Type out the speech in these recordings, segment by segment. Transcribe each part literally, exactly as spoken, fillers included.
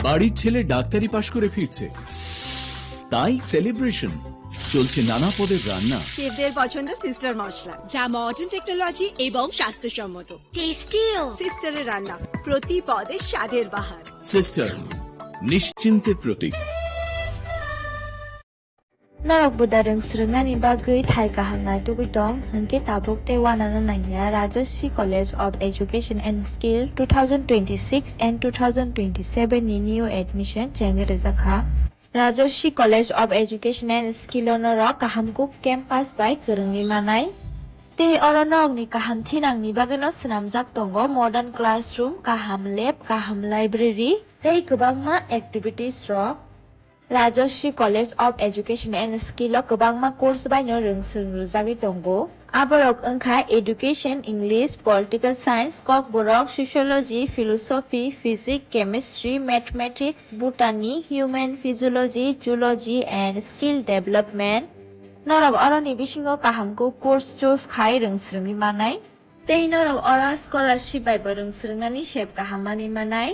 বাড়ির ছেলে ডাক্তারি পাশ করে ফিরছে, তাই সেলিব্রেশন। চলছে নানা পদের রান্না। শেফদের পছন্দ সিস্টার মশলা, যা মডার্ন টেকনোলজি এবং স্বাস্থ্যসম্মত। টেস্টিও। সিস্টারের রান্না, প্রতি পদে স্বাদের বাহার। সিস্টার, নিশ্চিন্তের প্রতীক। Norok buda rwng swrwngnani bagwi thai kaham naitugwi tong, hwnkhe tabuk tei uanano nangya Rajashree College of Education and Skill two thousand twenty-six and two thousand twenty-seven ni new admission chengwi rwjakha. Rajashree College of Education and Skill o norok kaham kuk campus bai kwrwngwi manai. Tei oro norokni kaham thinangni bagwino swnamjak tongo modern classroom, kaham lab, kaham library tei kwbangma activities rok. Rajashree College of Education and Skill o kwbangma course baino rwng swrwng rwjagwi tongo. Aborok wngkha Education, English, Political Science, Kokborok, Sociology, Philosophy, Physics, Chemistry, Mathematics, Botany, Human Physiology, Zoology and Skill Development. Norok oroni bisingo kaham kuk course choose khai rwng swrwngwi manai. Tei norok oro scholarship bai bo rwng swrwngnani sep kaham manwi manai.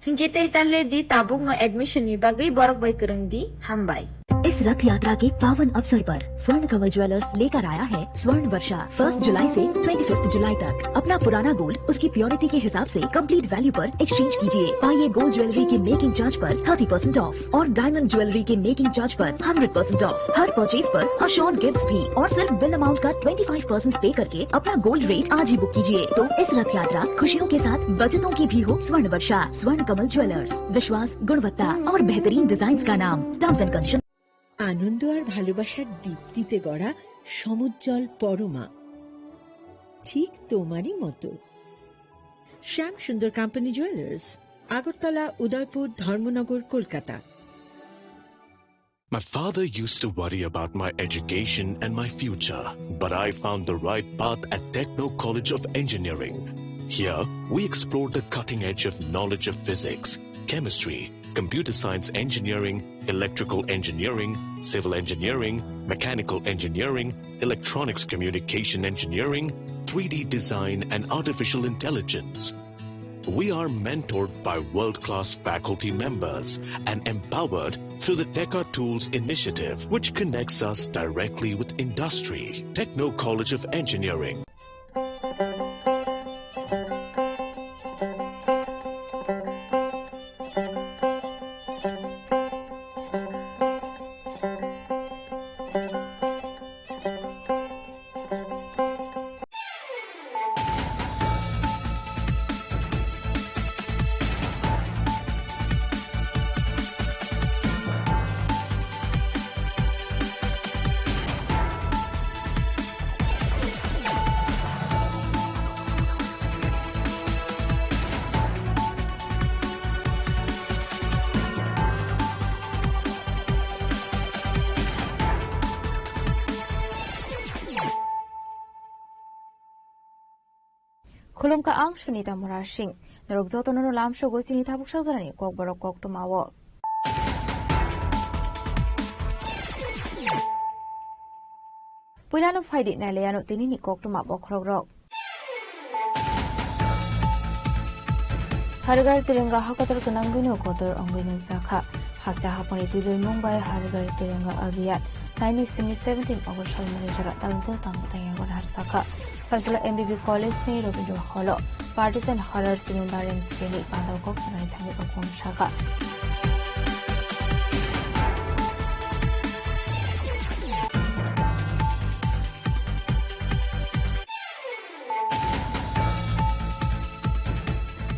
Hinkhe tei ta le di, tabukno admission ni bagwi borok bai kwrwng di. Hambai. इस रथ यात्रा के पावन अवसर पर स्वर्ण कमल ज्वेलर्स लेकर आया है स्वर्ण वर्षा। फर्स्ट जुलाई से ट्वेंटी फिफ्थ जुलाई तक अपना पुराना गोल्ड उसकी प्योरिटी के हिसाब से कंप्लीट वैल्यू पर एक्सचेंज कीजिए। पाइए गोल्ड ज्वेलरी के मेकिंग चार्ज पर थर्टी परसेंट ऑफ और डायमंड ज्वेलरी के मेकिंग चार्ज पर हंड्रेड परसेंट ऑफ। हर परचेज पर अश्योर्ड गिफ्ट्स भी और सिर्फ बिल अमाउंट का ट्वेंटी फ़ाइव परसेंट पे करके अपना गोल्ड रेट आज ही बुक कीजिए। तो इस रथ यात्रा खुशियों के साथ बचतों की भी हो स्वर्ण वर्षा। स्वर्ण कमल ज्वेलर्स, विश्वास, गुणवत्ता और बेहतरीन डिजाइन्स का नाम। Terms and condition. আনন্দ আর ভালোবাসার দীপ্তিতে গড়া সমুজ্জ্বল পরমা, ঠিক তোমারই মতো। শ্যাম সুন্দর কোম্পানি জুয়েলার্স, আগরতলা, উদয়পুর, ধর্মনগর, Kolkata. My father used to worry about my education and my future, but I found the right path at Techno College of Engineering. Here, we explore the cutting edge of knowledge of physics, chemistry, computer science engineering, electrical engineering, civil engineering, mechanical engineering, electronics communication engineering, three D design, and artificial intelligence. We are mentored by world-class faculty members and empowered through the Teka Tools initiative, which connects us directly with industry. Techno College of Engineering. Khulumkha, ang Sunita Murasing. Norok jotono no lamsogo chini tabuk sajorani kokborok koktwmao. Puilano phaidi nailaiano tinini koktwma bokhorokrok. Har Ghar Tiranga hakotor gwnangwino kotor wngwi nukjakha. Haste haphangni twibilmung bai Har Ghar Tiranga Abhiyan nine ni simi seventeen August salmani jora talonjal tangbo tangyago naharjakha. Phaisalo M B B College ni Rabindra Hall o Partisan Horror Cinema Range ni pandao kok sanani thangwi rok sakha.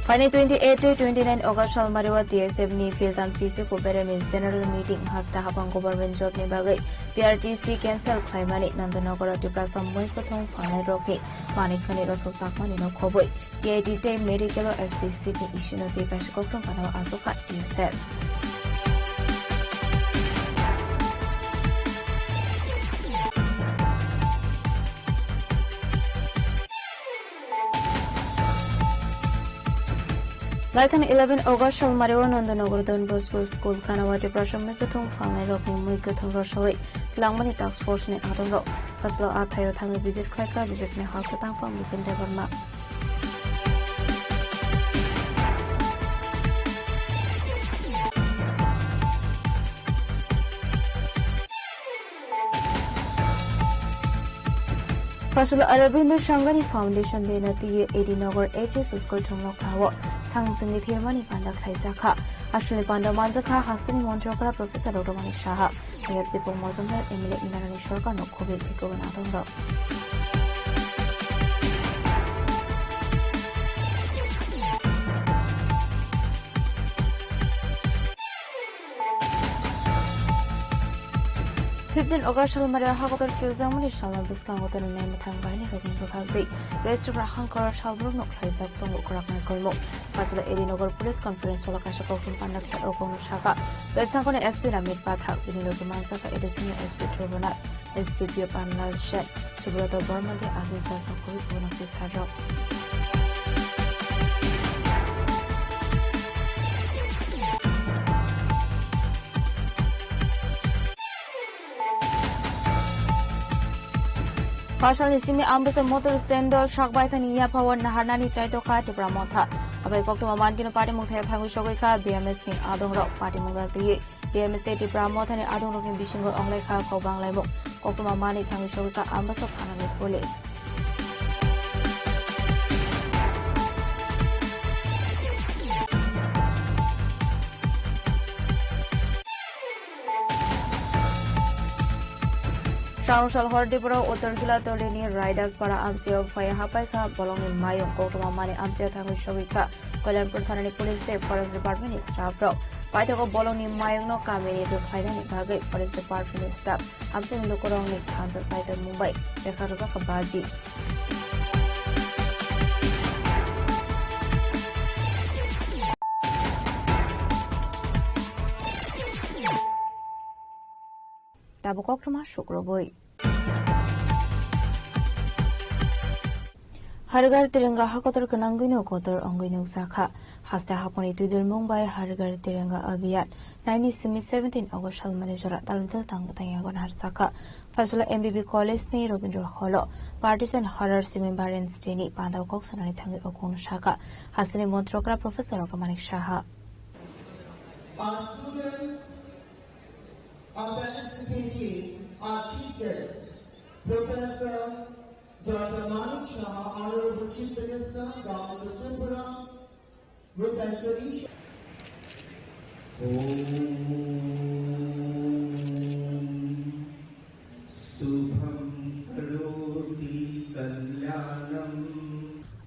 Phaini twenty eight tei twenty nine August salmari o T S F ni philtam sisi kuberani general meeting haste haphang government job ni bagwi P R T C cancel khlaimani Nandanagar o Tiprasa mui kwthwng phangnai rokni manikhani rosok jakmani no khobwi T I D tei medical o S T seat ni issue no tei kaisa koktwma panao aswk kha T S F. Laithani eleven August salmari o Nandanagar Don Bosco School Kanawati Prasam mui kwthwng phangnai rokni mui kwthwng rosoi twlangmani task force ni adongrok. Phaisalo a thaio thangwi visit khlaikha B J P ni hal kwtang pha Bipin Debbarma. Pasal Aurobindo Sangani Foundation Day na tiye A D Nagar H S School thwngmung khlao. Sangsingni thirmani panda khlaijak kha. Aswkni panda manjak kha hasteni montri okra Professor Doctor Manik Saha. Mayor Dipok Mojumdar, M L A Indrani Sarkarno khubil thikwi natongrok. Fifteen August salmari hakotor phiyokjakmani salma bwskango tonwi naimwthang bahaini rokni bwkhak twi West Tripura hangkor salbrumno khlaijak tongo kwrak naikolmung. Pasal A D Nagar Police Conference hall o kaisa kokthum panda khlai o kokno sakha. West Nagorni S P Ramit Pathak, bini logi manjak kha A D C ni S P Dhruv Nath, S D P O Panlal Sen, Subrata Borma tei Aziz Rajna Kori Bhubaneswar rok. Pasalni simi Ambasa motor stand o sak baithani yaphao naharnani chaitokha Tipra Motha. Abai koktwma mankino patimung thaya thangwi sogwi kha B M S ni adongrok. Patimung bai twiwi B M S tei Tipra Mothani adongrokni bisingo wnglai kha kok banglaimung. Koktwma manwi thangwi sogwi kha Ambasa thanani police. Srangno sal hor Tripura Uttor Jila Tolini Raidaswara amchaio phai hapai kha bolongni mayung. Koktwma manwi amchaio thangwi sogwi kha Kalyanpur thanani police tei forest department ni staff rok. Paithago bolongni mayungno kamini rwkhlainani bagwi forest department ni staff amchaini lukurokni thansa saitok mung bai lekha rwjak kha baji. Tabuk koktwma sukrubwi. Har Ghar Tiranga hakotor gwnangwino kotor wngwi nukjakha. Haste haphangni twidulmung bai Har Ghar Tiranga Abhiyan nine ni simi seventeen August salmani jora talbidal tangbo tangyagon harjakha. Phaisalo M B B College ni Rabindra Hall o Partition Horrors Remembrance Day ni panda kok sanani thangwi o kokno sakha. Hasteni montri okra Professor Doctor Manik Saha. Our students are participating, our chief guest, Professor Doctor Manik Saha, Honorable Chief Minister, Government of Tripura, with that tradition. Om Subham Karoti Kalyanam.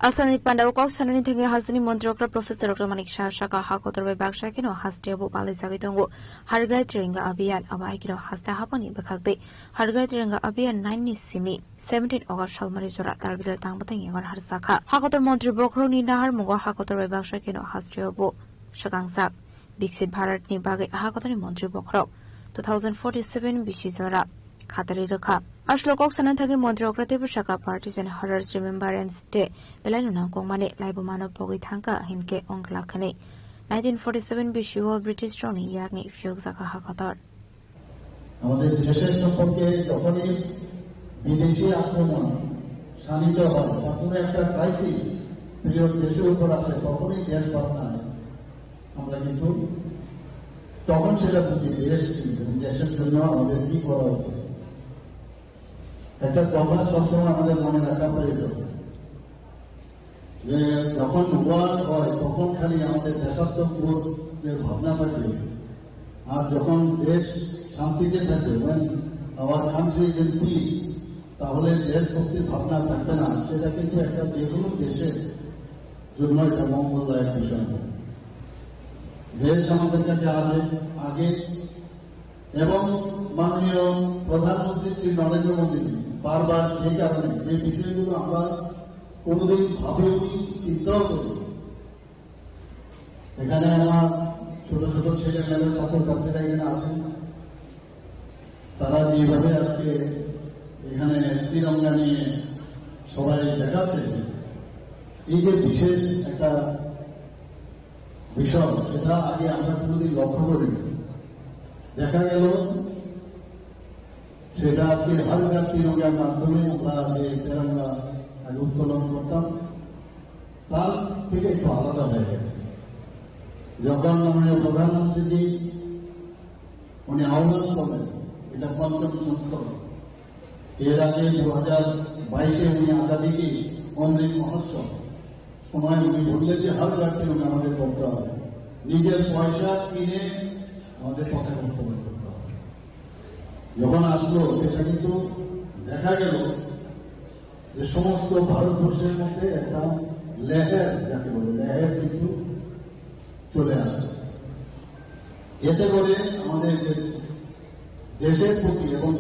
Asani pandao kok sanani thangwi hasteni montri okra Professor Doctor Manik Saha sakha, hakotor bai baksa kheno hasteo bo palaijagwi tongo Har Ghar Tiranga Abhiyan. Abo hai kheno haste haphangni bwkhak tei Har Ghar Tiranga Abhiyan nine ni simi seventeen August salmari jora talbidal tangbo tangyagon harjakha. Hakotor montri bokhorokni naharmungo hakotor bai baksa kheno hasteo bo swkangjak. Viksit Bharat ni bagwi hakotorni montri bokhorok two thousand forty-seven bisi jora khatari rwkha. Aslo kok sanani thangwi montri okra teibo sakha, Partition Horrors Remembrance Day belaino nangkukmani laibumano pogwi thangkha hinkhe wngkla khwnwi. Nineteen forty-seven bisi o British rokni yakni phiyokjakha hakotor. আমাদের দেশের সম্পর্কে যখনই বিদেশি আক্রমণ শানিত হয় বা কোনো একটা ক্রাইসিস প্রিয় দেশের উপর আসে, তখনই দেশ ভাবনায় আমরা কিন্তু তখন সেটা বুঝি দেশ কি এবং দেশের জন্য আমাদের কি করা উচিত। একটা কথা সবসময় আমাদের মনে রাখা প্রয়োজন যে যখন ওয়ার হয় তখন খালি আমাদের দেশাত্মবোধের ভাবনা থাকবে, আর যখন দেশ শান্তিতে থাকবে, when our country is in peace, তাহলে দেশভক্তির ভাবনা থাকবে না। সেটা কিন্তু একটা যে কোনো দেশের জন্য এটা মঙ্গলদায়ক বিষয় নয়। দেশ আমাদের কাছে আসে আগে, এবং মাননীয় প্রধানমন্ত্রী শ্রী নরেন্দ্র মোদী বারবার যে কারণে যে বিষয়গুলো আমরা কোনোদিন ভাবিও নি, চিন্তাও করি, এখানে আমার ছোট ছোট ছেলে মেয়ে ছাত্রছাত্রীরা এখানে আছেন, তারা যেভাবে আজকে এখানে তিরঙ্গা নিয়ে সবাই দেখাচ্ছে, এই যে বিশেষ একটা বিষয়, সেটা আগে আমরা কোনোদিন লক্ষ্য করিনি। দেখা গেল সেটা আজকে হালকা তিরঙ্গার মাধ্যমে আমরা যে তেরঙ্গা আগে উত্তোলন করতাম, তার থেকে একটু আলাদা হয়ে গেছে। যখন মাননীয় প্রধানমন্ত্রীজি উনি আহ্বান করলেন, এটা পঞ্চম সংস্করণ, এর আগে দু হাজার বাইশে উনি আজাদি কি অমৃত মহোৎসব সময় উনি বললেন যে হার্ড ওয়ার্কিং আমাদের করতে হবে, নিজের পয়সা কিনে আমাদের পতাকা উত্তোলন করতে হবে। যখন আসলো, সেটা কিন্তু দেখা গেল যে সমস্ত ভারতবর্ষের মধ্যে একটা লেহের, যাকে বলে লেহের, কিন্তু চলে আসে। এতে করে আমাদের যে দেশের প্রতি এবং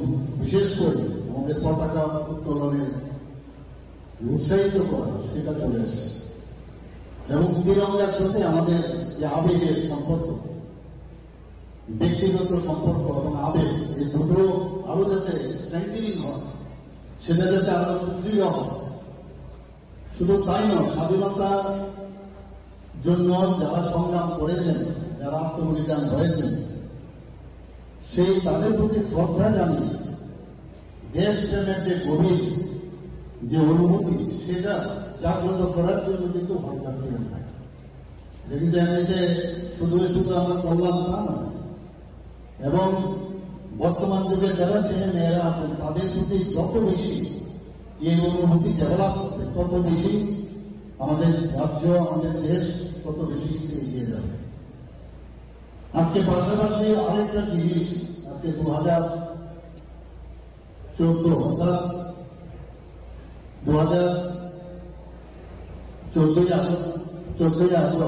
বিশেষ করে আমাদের পতাকা উত্তোলনের উৎসাহিত করা, সেটা চলে আসে। এবং তিরঙ্গার সাথে আমাদের যে আবেগের সম্পর্ক, ব্যক্তিগত সম্পর্ক এবং আবেগ, এই দুটো আরো যাতে স্ট্রেংথেনিং হয়, সেটা যাতে আরো সুদৃঢ় হয়। শুধু তাই নয়, স্বাধীনতার জন্য যারা সংগ্রাম করেছেন, যারা আত্মবলিদান হয়েছেন, সেই তাদের প্রতি শ্রদ্ধা জানিয়ে দেশপ্রেমের যে গভীর যে অনুভূতি, সেটা জাগ্রত করার জন্য কিন্তু হরতাল চলে থাকে। এটা কিন্তু এমনিতে শুধু শুধু আমরা করলাম তা নয়, এবং বর্তমান যুগে যারা ছেলে মেয়েরা আছেন, তাদের প্রতি যত বেশি এই অনুভূতি ডেভেলপ করবে, তত বেশি আমাদের রাজ্য, আমাদের দেশ তত বেশি কিন্তু এগিয়ে যাবে। আজকে পাশাপাশি আরেকটা জিনিস, আজকে দু হাজার চোদ্দ, অর্থাৎ দু হাজার চোদ্দই আগস্ট, চোদ্দই আগস্ট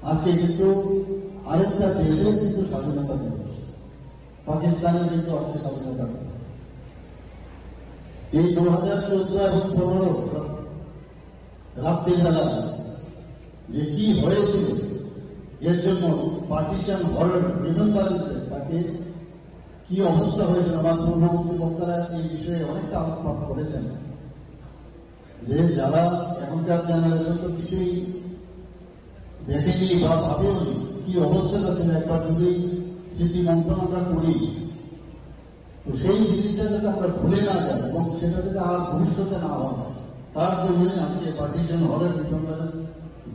আজকে কিন্তু আরেকটা দেশের কিন্তু স্বাধীনতা দিবস, পাকিস্তানের কিন্তু আজকে স্বাধীনতা দিবস। এই দু হাজার চোদ্দ এবং পনেরো রাত্রিবেলা যে কি হয়েছিল, এর জন্য পার্টিশন হরর রিমেম্বারেন্সে তাকে কি অবস্থা হয়েছিল, আমার পূর্ববর্তী বক্তারা এই বিষয়ে অনেকটা আলোকপাত করেছেন, যে যারা এখনকার জেনারেশন তো কিছুই দেখেনি বা ভাবেওনি কি অবস্থাটা ছিল, একবার যদি স্মৃতি মন্থন আমরা করি, তো সেই জিনিসটা যাতে আমরা ভুলে না যাই এবং সেটা যাতে আর ভবিষ্যতে না হয়, তার জন্য আজকে পার্টিশন হরর রিমেম্বারেন্স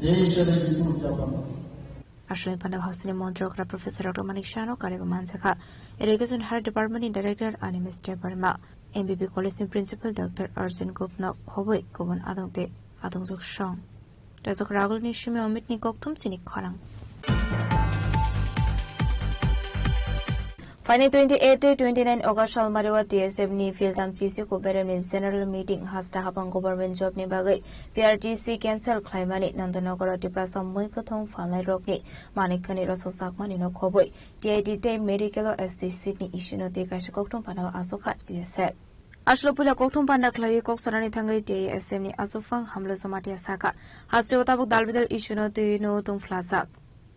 ডে হিসেবে কিন্তু উদযাপন হয়। Aswlani panda hostini montrok ra Professor Doctor Manik Saha no karwi manjakha. Education Higher Department ni Director Animesh Debbarma, M B B College ni Principal Doctor Arjun Gupta no khobwi kubun adong tei adongjwk song. Rajok Ragul ni simi Amit ni kokthum chini khorang. Phaini twenty eight tei twenty nine August salmario T S F ni Philtam C C Kuberem ni General Meeting hasta hapang government job ni bagwi P R T C cancel khlaimani Nandanagar o Tiprasa mui kwthwng phalnai rokni manik khani rosok sakmani no khobwi T I T tei medical o S T seat ni issue no twi kaisa kokthum phanao achukha T S F. Aswk puila kokthum panda khlaiwi kok sanani thangwi T I S F ni achukphang Hamlo Jamatia sakha, hasteo tabuk dalbidal issue no twi no tongphlajak.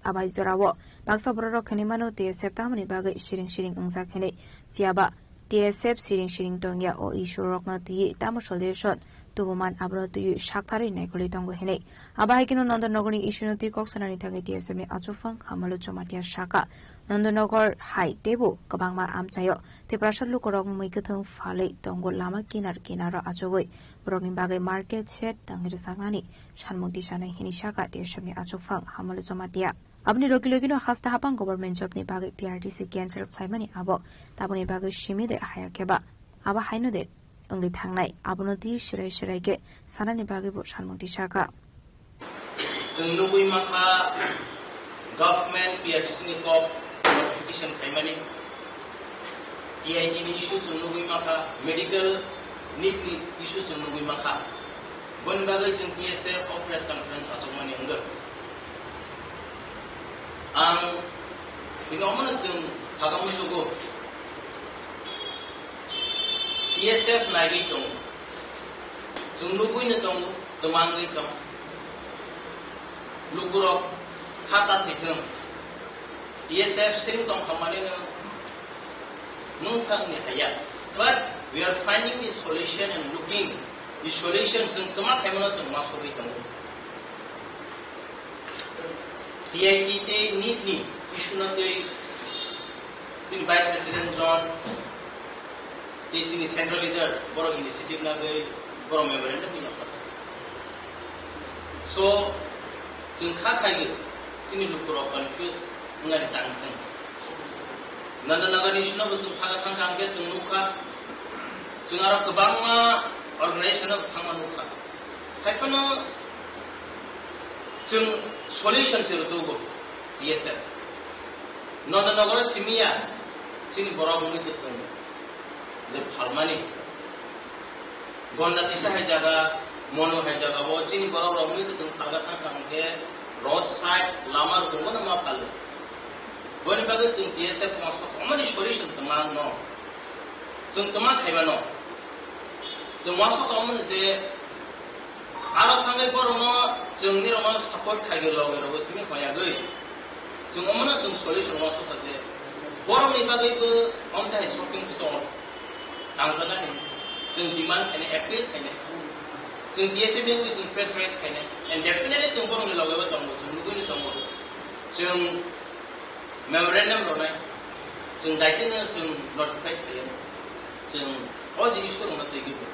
Abai jorao baksa bororok hinwi mano T S F tamoni bagwi siring siring wngjak hinwi. Phiyaba T S F siring siring tongya o issue rokno twiwi tamo solution tubuman abono twiwi saktharwi naikolwi tongo hinwi. Abo hai kheno Nandanagar ni issue no twi kok sanani thangwi T S F ni achukphang Hamalo Jamatia sakha, Nandanagar hai teibo kwbangma amchaio Tiprasa lukurok mui kwthwng phalwi tongo lama kinar kinaro achugwi. Borokni bagwi market shed tangwi rwchapnani sanmung tisanai hinwi sakha T S F ni achukphang Hamalo Jamatia. Aboni logi logino hasta hapang government job ni bagwi P R T C cancel khlaimani abo taboni bagwi simi de haya khe ba abo haino de wngwi thangnai, abono twi serai serai khe sanani bagwi bo sanmung tisakha. Chwng nugwi mankha government P R T C ni kok notification khaimani, T I T ni issue chwng nugwi mankha, medical need ni issue chwng nugwi mankha. Boni bagwi chwng T S F o press conference achukmani wngwi. Ang tini omono chwng saga muchugo, T S F naigwi tongo, chwng nugwino tongo, twmangwi tongo. Lukurok kha ta thwithwng, T S F sring tongkha manino nwng sakni haya. But we are finding the solution and looking the solution, chwng twma khaimano chwng ma sogwi tongo. T I T tei need ni issue no twi chini Vice President John tei chini Central Leader borok initiative nagwi borok memorandum ni nokha. So, chwng kha khaio chini lukurok confuse wngnani tang thwng. Nanda Nagar ni issue no bo chwng saka thang kha hwnkhe chwng nukha. Chwng aro kwbangma organization-o thangma nukha. Haiphano chwng solution se rwtugo T S F. Nonda nogoro simiya chini borok wngwi kwthwng je phalmani. Gonda tisa hai jaga, Monu hai jaga bo chini borok rok wngwi kwthwng phalga thang thang khe road side lama rok wngmano ma phalo. Boni bagwi chwng T S F ma sok omani solution twma no. Chwng twma khaimano. Chwng uansuk tongmani je aro thangwi borokno chwng nirokno support khaigwi logwi rogo simi hoyagwi. Chwng omono chwng solution uansukha je borokni bagwibo omthai shopping store tangjaknani chwng demand khainai, appeal khainai. Chwng T S F ni bagwi chwng press release khainai. And definitely chwng borokni logwibo tongo, chwng nugwini tongo. Chwng memorandum rwnai, chwng daitino chwng notify khlaiya, chwng o jiniskorokno twiwi bo.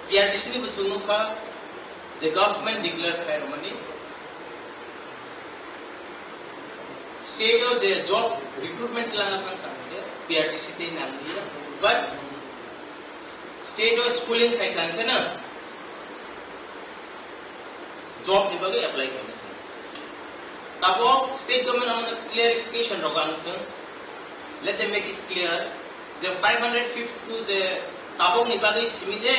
P R T C ni bo chwng nukha je government declare khai rwmani, state o je job recruitment lana thang thang khe P R T C tei nang liya, but state o schooling khai thang khe na, job ni bagwi apply khaina se. Tabok state government amno clarification rok ang thung. Let them make it clear je five hundred fifty-two je tabok ni bagwi simi de,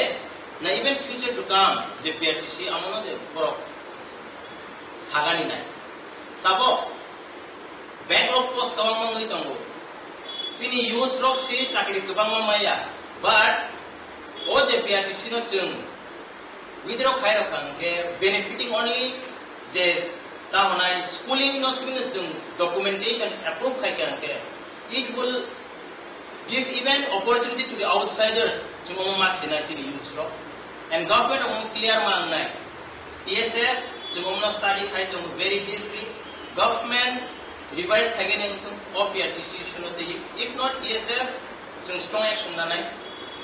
na even future to come je P R T C amno je borok sagani nai. Tabok backlog post kwbangma wngwi tongo. Chini youth rok se chakri kwbangma maya, but o je P R T C no chwng withdraw khai rok kha hwnkhe benefiting only je ta honai schooling no simi chwng documentation approve khai kha hwnkhe it will give even opportunity to the outsiders, chwng omo ma sinai chini youth rok. And government omo clear ma wngnai. T S F chwng omo study khai tongo very deeply. Government revise khaigani wngthung o P R T C issue no twi. If not T S F chwng strong action nanai.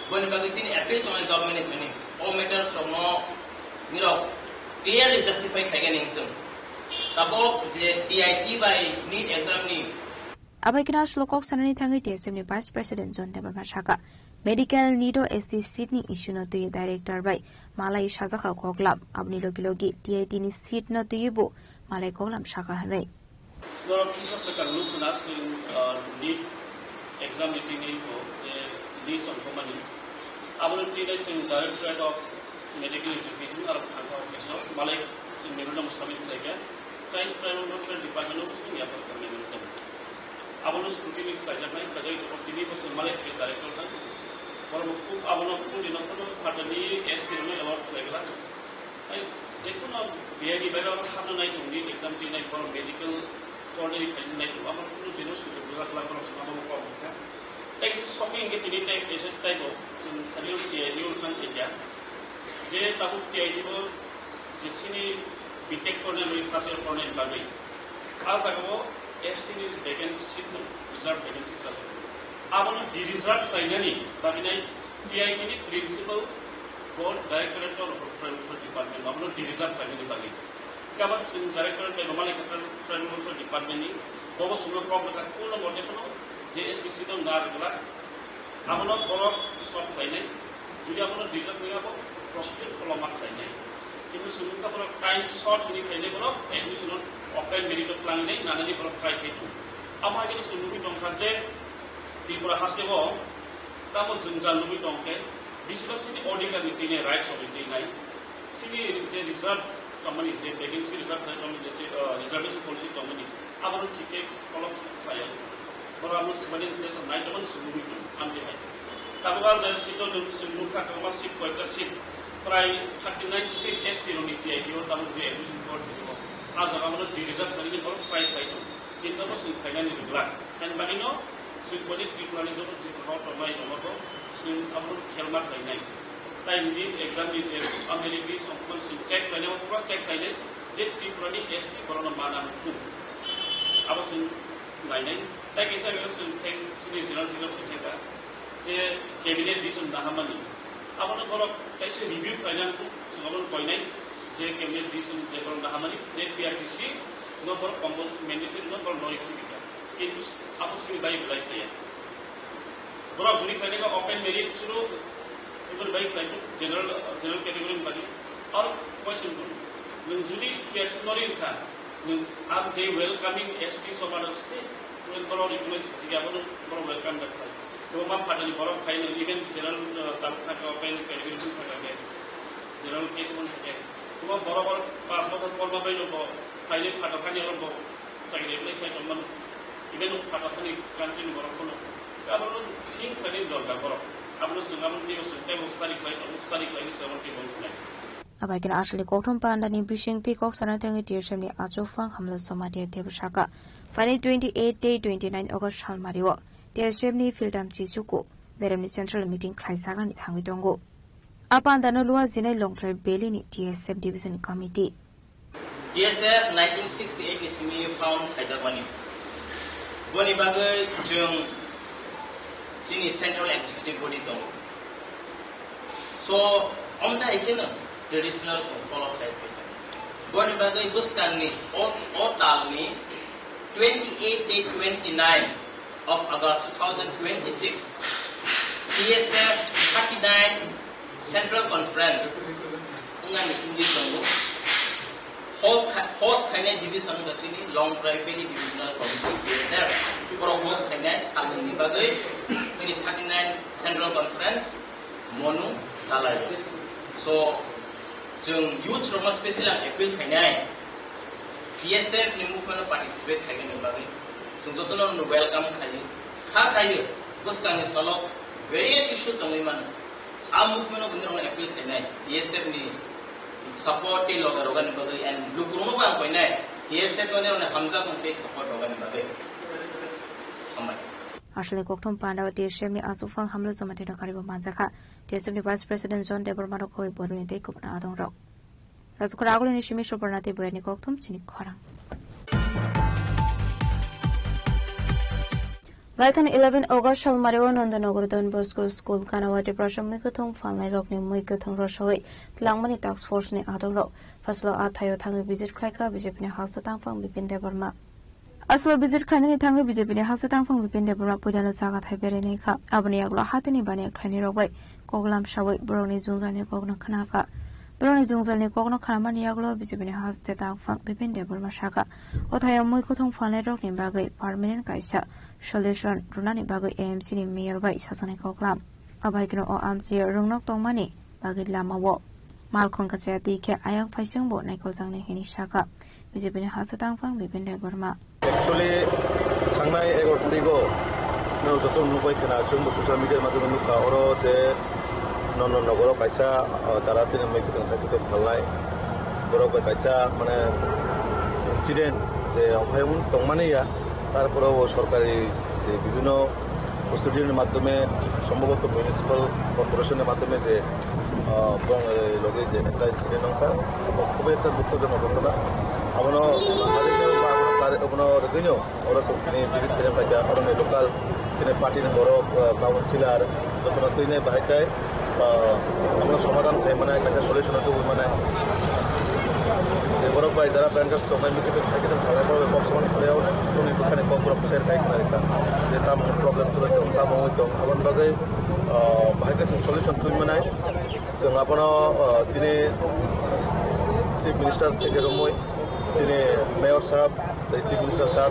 Boni bagwi chini appeal tongnai government ni thani. O matters rok no nirok clearly justify khaigani wngthung. Tabok je T I T bai NEET exam ni Abai khe nash lokok sanani thangwi T S F ni Vice President John Debbarma saka, medical NEET o S T seat ni issue no twi director bai malai sajakha koklam, aboni logi logi T I T ni seat no twiwi bo malai koklam saka hwnwi. Norok kisa swkang nukna chwng, uh, NEET exam ni tini bo je list ongkhormani. Abono tini chwng Directorate of Medical Education aro thangkha office o malai chwng memorandum submit khlaikha. Tei Tribal Welfare Department o chwng yapharkha memorandum. Abono scrutiny khlaijaknai, khlaijaknai tini bo chwng malai khe director thang. Borok bo khub abono khub dino phano phatani S T rokno allot khlai glak. Tei jekhuno biyani bairo abo hapna nai tong di, exam twi nai, borok medical coordinate khai nai tong, abo kunu jino sujuk bujak la borok song abo kok kha. Tei kisa sokni hingke tini tei kaisa tei bo chwng thani T I T o thang khe kya. Je tabuk T I T bo je sini B Tech kornai, first year kornai bagwi. A jaga o S T ni vacancy no, reserve vacancy kha. Abono de-reserve khlainani bagwi nai T I T ni principal bo Directorate of Tribal Welfare Department, abono de-reserve khlainani bagwi. Gabang chwng Directorate bai Roman Tribal Welfare Department ni bobo sumno kok rwkha, kuno mote phano J S T C no nar glak. Abono borok stop khlainai. Jodi abono de-reserve wngya, abo prosecutor follow ma khlainai. Kintu chwng wngkha borok time short hwnwi khlainai, borok admission on open merit o twlangnai nanani borok try khai tongo. Amo hai khe chwng nugwi tongkha je Tripura haste o tamo jwngjal nugwi tongkhe, bisi ba sini odhikar ni twi nai, rights rok ni twi nai. Sini je reserve tongmani, je vacancy reserve khlai tongmani, je se, uh, reservation policy tongmani, abono thik khe follow khlaiya. Borok abono swmani je sam nai tongmani, swmani tong, amtwi hai. Tabuk a je seat o nwng swng nukha, kwbangma seat, koita seat, prai thirty nine seat S T rokni T I T o tabuk je admission court tongmo, a jaga abono de-reserve khlainani borok try khlai tongo. Kintu abo chwng khlainani rwglak. Haini bagwino chwng boni Tripura ni joto Tripura o tongnai rokno bo chwng abono khel ma khlainai. Tai ni exam ni je a merit list ongkhormani chwng check khlainai, abo pura check khlainai je Tripura ni S T borokno ma nang thung. Abo chwng nainai. Tai kisa kisa chwng thek, chini general secretary chwng theka je cabinet decision nahamani. Abono borok kaisa review khlainani chwng abono koinai je cabinet decision je borok nahamani je P R T C no borok compulsory mandatory no borok no rikhi bika. Kintu abo sini bai belai chaya. Borok juri khlainai ba open merit chwng Bwrwi bai khlai general, general category ni bagwi. Or question, nwng jodi P H C no ring kha, nwng, are they welcoming S T of other state? Nwng borok recognize khajiya, bono borok welcome da khlai. Tei ma phatani borok phai nwng even general, uh, tabuk thaka, open category thaka khe, general case mon thake. Tei borok or pas bosor porma bai no bo phainai phatar hani oro bo chakri apply khlai tongmano. Even o phatar hani country ni borok bono. Abono think khlainani dorkar borok. Abono chwng abono teibo chwng teibo study khlai tongo, study khlaini se abono teibo wngnai. Abai khe aswkni kokthum pandani bisingtwi kok sana thangwi T S F ni achukphang Hamlat Jamatia teibo sakha. Phainai twenty eight tei twenty nine August salmario T S F ni Philtam Chichuku beremni central meeting khlaijaknani thangwi tongo. A pandano lua jinai Longtrai Valley ni T S F Division Committee. T S F nineteen sixty eight ni simi found khaijakmani. Boni bagwi chwng chini Central Executive Body tongo. So, omta hai kheno traditional song follow khai khai. Boni bagwi bwskangni o, o talni twenty eight tei twenty nine of August two thousand twenty six, T S F thirty nine Central Conference wngmani wngwi tongo. Host kha-, host khainai division wngkha chini Longtrai Valley Divisional Committee, T S F. Borok host khainai salnwngni bagwi chini thirty nine Central Conference monu talaio. So, chwng youth rokno special ang appeal khainai, T S F ni movement o participate khaigani bagwi chwng jotono no welcome khaio. Kha khaio, bwskangni salo various issue tongwi mano. A movement o bini rokno appeal khainai, T S F ni support tei loge rogani bagwi and lukurokno bo ang koinai, T S F no nirokni hamjakmung tei support rogani bagwi. Hambai. Aswkni kokthum pandao T S F ni achukphang Hamlat Jamatia no karibo manjakha. T S F ni Vice President John Debbarma rok khoboi boroni tei kubun adong rok. Rajkura agulini simi Suparnati Boyani kokthum chini khorang. Gaithan eleven August salmario Nandanagar Don Bosco School kanao Tiprasa mui kwthwng phalnai rokni mui kwthwng rosoi twlangmani task force ni adong rok phasalo a thaio thangwi visit khlaikha B J P ni hasta tangphang Bipin Debbarma. Aswk visit khlainani thangwi B J P ni hasta tangphang Bipin Debbarma puilano jaga thai berainai kha. Aboni yagulo hatini baniya khlainai rok bai koklam sawi borokni jwngjalni kokno khna kha. Borokni jwngjalni kokno khnamani yagulo B J P ni hasta tangphang Bipin Debbarma sakha, o thaio mui kwthwng phalnai rokni bagwi permanent kaisa solution rwnani bagwi A M C ni mayor bai sajaknai koklam. Abai kheno o amchio rwngnok tongmani bagwi lamao malkhung kacha twi khe ayang phaisingbo naikoljaknai hwnwi sakha B J P ni hasta tangphang Bipin Debbarma. Actually, thangnai egaroh tarigo no joto nukbai khna, chwngbo social media madhyome nukha, oro je Nondon Nogoro kaisa, ah, jara chini mui kwthwng thai kwthwng phalnai borok bai kaisa mane incident je ophai wng tongmani ya, tarpore o sorkari je bibhinno procedure ni madhyome, sombhoboto municipal corporation ni madhyome je, ah, bong, eh, loge je ekta incident wngkha, bo khubi ekta dukhojonok ghotona. Abono, abono rwgwino oro chwng tini visit khaina paikha, oroni local chini party ni borok, ah, councillor, jotono twinai bahai khe, ah, abono somadhan khai mannai, kaisa solution o tubui mannai. Je borok bai jara bankers tongnai, mikhe tong, thai khe tong, thalai borok bai kok soman khlai, aboni bwkhani kok borok share khai khna rikha. Je tamo problem choli tong, tamo wngwi tong, aboni bagwi, ah, bahai khe chwng solution tubui mannai. Chwng abono, ah, chini Chief Minister theke romwi, chini Mayor sahab, tei Chief Minister sir,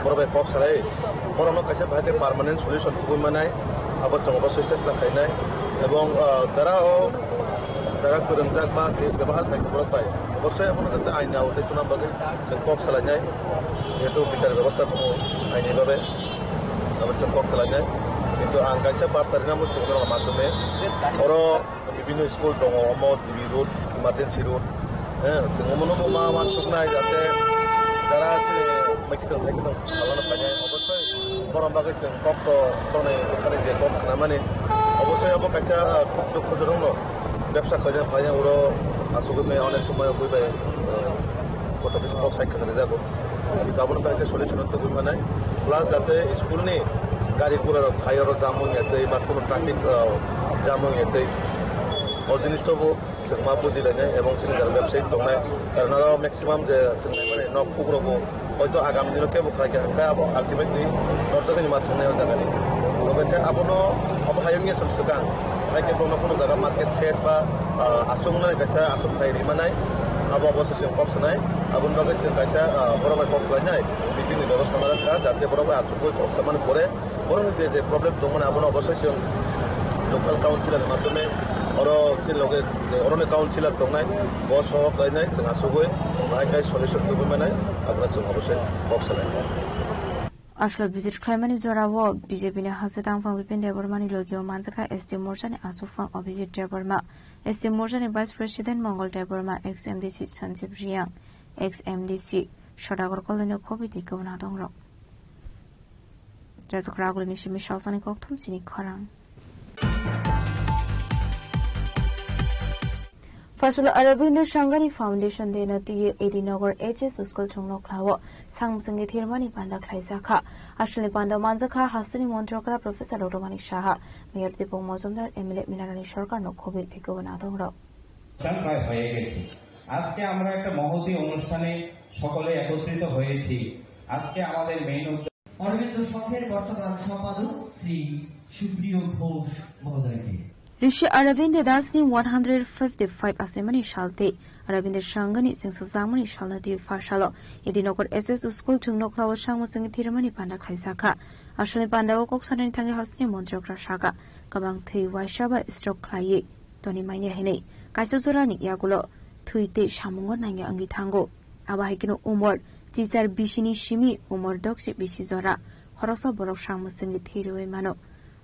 borok bai kok salai, borokno kaisa bahai khe permanent solution tubui mannai, abo chwng obosoi chesta khainai. Ebong, ah, jara o jaga kwrwngjak ba je bebohar khaikha borok bai, obosoi abono jate aini aotwi tubuna bagwi chwng kok salainai, jehetu bichar bebosta tongo aini babe, abo chwng kok salainai. Kintu ang kaisa barta rina muchung norok madhyome, oro bibhinno school tongo, omo G B road, emergency road, eh, chwng omono bo ma uansuknai, jate jara chini mui kwthwng hai kwthwng salano painai, obosoi borok bagwi chwng kok to, borokni bwkhani je kok khnamani, obosoi abo kaisa, ah, khuk dukhojonokno bebsa khaijak phaijak oro asugwi maya onek somoy bui bai, ah, koto kisa kok sai khna rijago. Tabukno bai khe solution tubui manai. Plus jate school ni gari gura rok phai oro jam wngya tei ba kuno traffic, ah, jam wngya tei o jinis to bo chwng ma buji lainai ebong chini jora bebsai tongnai. Karon oro maximum je chwng naimani nok kuk rok bo hoito agami dino kebo khlai kha, hwnkhe abo ultimately norjaknai ma thangnai o jaga ni. Hwnkhe abono abo hai wngya chwng swkang. Haikhe bono kono jaga market shed ba, ah, aswk mwnai kaisa aswk khai rimanai, abo obosi chwng kok sanai, aboni bagwi chwng kaisa, ah, borok bai kok salainai, meeting ni bebostha ma kha, jate borok bai aswk bai kok samani pore, borokni je je problem tongmani abono obosi chwng local councilor ni masome, oro chini loge je oroni councilor tongnai, bo sohor khlainai, chwng aswk bai bahai khai solution tubui manai, abono chwng obosi kok sanai. Aswk visit khlaimani jorao B J P ni hasteo tangphang Bipin Debbarma ni logio manjakha S T Morcha ni aswkphang Abhijit Debbarma, S T Morcha ni Vice President Mongol Debbarma, ex M D C Sanjib Reang, ex M D C Sodagar Koloi no khobwi tei kwbwna tongrok. Rajak Raguli ni simi salsani kokthum chini khorang. Fasal Aravind Sangani Foundation Day no twi A D Nagar H S School thwngno khlao sang mwswngwi thirmani panda khlaijakha. Asalni panda manjakha hasteni montri okra Professor Doctor Manik Saha, Mayor Dipok Mojumdar, M L A Minarani Sorkar no khobwi tei kwbwna tongrok. অনুষ্ঠান প্রায় হয়ে গেছে। আজকে আমরা একটা মহতী অনুষ্ঠানে সকলে একত্রিত হয়েছি। আজকে আমাদের মেইন উদ্যোগ অরবিন্দ সংঘের বর্তমান সম্পাদক শ্রী সুপ্রিয় ঘোষ মহোদয়কে। Rishi Aravind Das ni one hundred fifty-five asemani salte, Aravind Sangani chwngsajagmani salno twi pha salo, A D Nagar S S School thwngno khlao sang mwswngwi thirmani panda khlaijakha. Asalni pandao kok sanani thangwi hasteni montri okra saka, kwbang thwi waisa bai stroke khlaiwi toni manya hinwi kaisa jorani yagulo thwi tei samungo nangya wngwi thango. Abo hai kheno umor chichar bisini simi umor dokchi bisi jora khoroksa borok sak mwswngwi thwi rwui mano.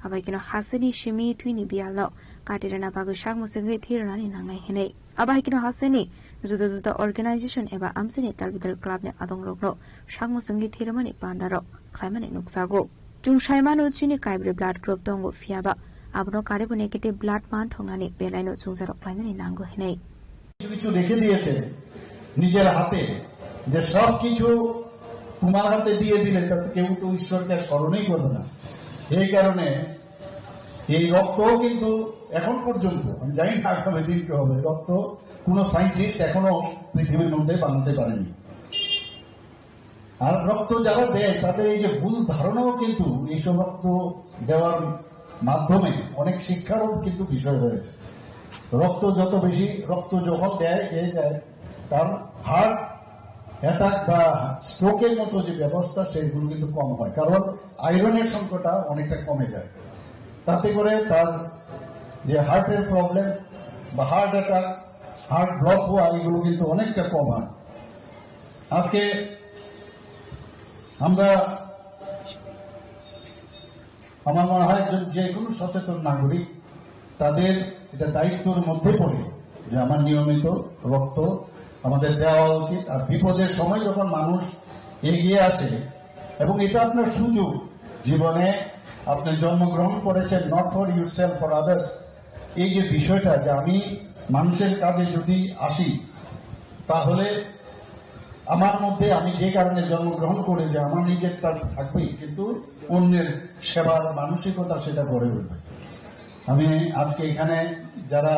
Abo hai kheno hasteni simi thwini biyalno kati rwna bagwi sak mwswngwi thwi rwnani nangnai hinwi. Abo hai kheno hasteni juda juda organization eba amchaini talbidal club ni adongrokno sak mwswngwi thwi rwmani pandarok khlaimani nukjago. Chwng sai mano chini kaibrwi blood group tongo, phiya ba abono karibo negative blood man thoknani belaino chwngsairok khlaimani nango hinwi. কিছু কিছু রেখে দিয়েছে নিজের হাতে, যে সব কিছু তোমার হাতে দিয়ে দিলে তাতে কেউ তো ঈশ্বরকে আর স্মরণই করবে না। এই কারণে এই রক্ত কিন্তু এখন পর্যন্ত, আমি জানি না আগামী দিন কি হবে, রক্ত কোনো সায়েন্টিস্ট এখনো পৃথিবীর মধ্যে বানাতে পারেনি। আর রক্ত যারা দেয় তাদের এই যে ভুল ধারণাও কিন্তু এইসব রক্ত দেওয়ার মাধ্যমে অনেক শিক্ষারও কিন্তু বিষয় রয়েছে। রক্ত যত বেশি, রক্ত যখন দেয়, যে দেয়, তার হার্ট অ্যাটাক বা স্ট্রোকের মতো যে ব্যবস্থা, সেইগুলো কিন্তু কম হয়, কারণ আয়রনের সংখ্যাটা অনেকটা কমে যায়। তাতে করে তার যে হার্টের প্রবলেম বা হার্ট অ্যাটাক, হার্ট ব্লক হওয়া, এগুলো কিন্তু অনেকটা কম হয়। আজকে আমরা, আমার মনে হয় যে, যে কোনো সচেতন নাগরিক তাদের এটা দায়িত্বের মধ্যে পড়ে যে আমার নিয়মিত রক্ত আমাদের দেওয়া উচিত। আর বিপদের সময় যখন মানুষ এগিয়ে আসে, এবং এটা আপনার সুযোগ, জীবনে আপনি জন্মগ্রহণ করেছেন not for yourself, for others, এই যে বিষয়টা যে আমি মানুষের কাজে যদি আসি, তাহলে আমার মধ্যে, আমি যে কারণে জন্মগ্রহণ করেছি, আমার নিজেরটা থাকবেই, কিন্তু অন্যের সেবার মানসিকতা সেটা গড়ে উঠবে। আমি আজকে এখানে যারা,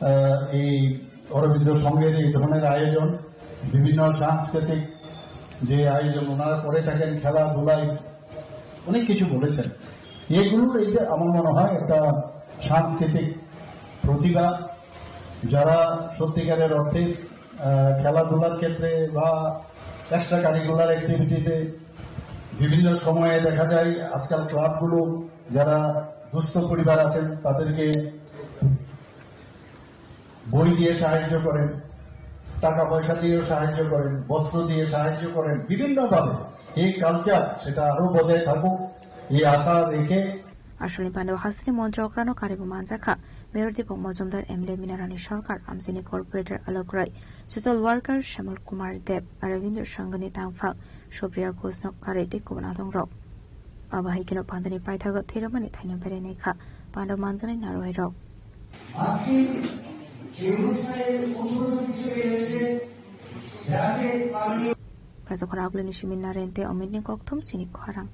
আহ, এই অরবিন্দ সংঘের এই ধরনের আয়োজন, বিভিন্ন সাংস্কৃতিক যে আয়োজন ওনারা করে থাকেন, খেলাধুলায় অনেক কিছু বলেছেন। এগুলো এই যে আমার মনে হয় একটা সাংস্কৃতিক প্রতিভা, যারা সত্যিকারের অর্থে, আহ, খেলাধুলার ক্ষেত্রে বা এক্সট্রা কারিকুলার অ্যাক্টিভিটিতে বিভিন্ন সময়ে দেখা যায় আজকাল ক্লাবগুলো যারা দুস্থ পরিবার আছেন তাদেরকে বই দিয়ে সাহায্য করেন, টাকা পয়সা দিয়েও সাহায্য করেন, বস্ত্র দিয়ে সাহায্য করেন, বিভিন্নভাবে এই কালচার সেটা আরো বজায় থাকুক, এই আশা রেখে Asalni pandao hasteni montri okrano karibo manjakha, Mayor Dipok Mojumdar, M L A Minarani Sorkar, amchaini corporator Alok Roy, social worker Shamal Kumar Deb, Aravind Sangani tangphang Supriya Ghoshno karwi tei kubun adongrok. Abo hai kheno pandani paithago thwiramani thaino berai naikha, panda manjanai narwai rok. আজকে এই অনুষ্ঠানের উদ্বোধক হিসেবে এসেছে রাজ্যের মাননীয় Prajakhor Agulini Simin Naren tei Omitni kokthum chini khorang.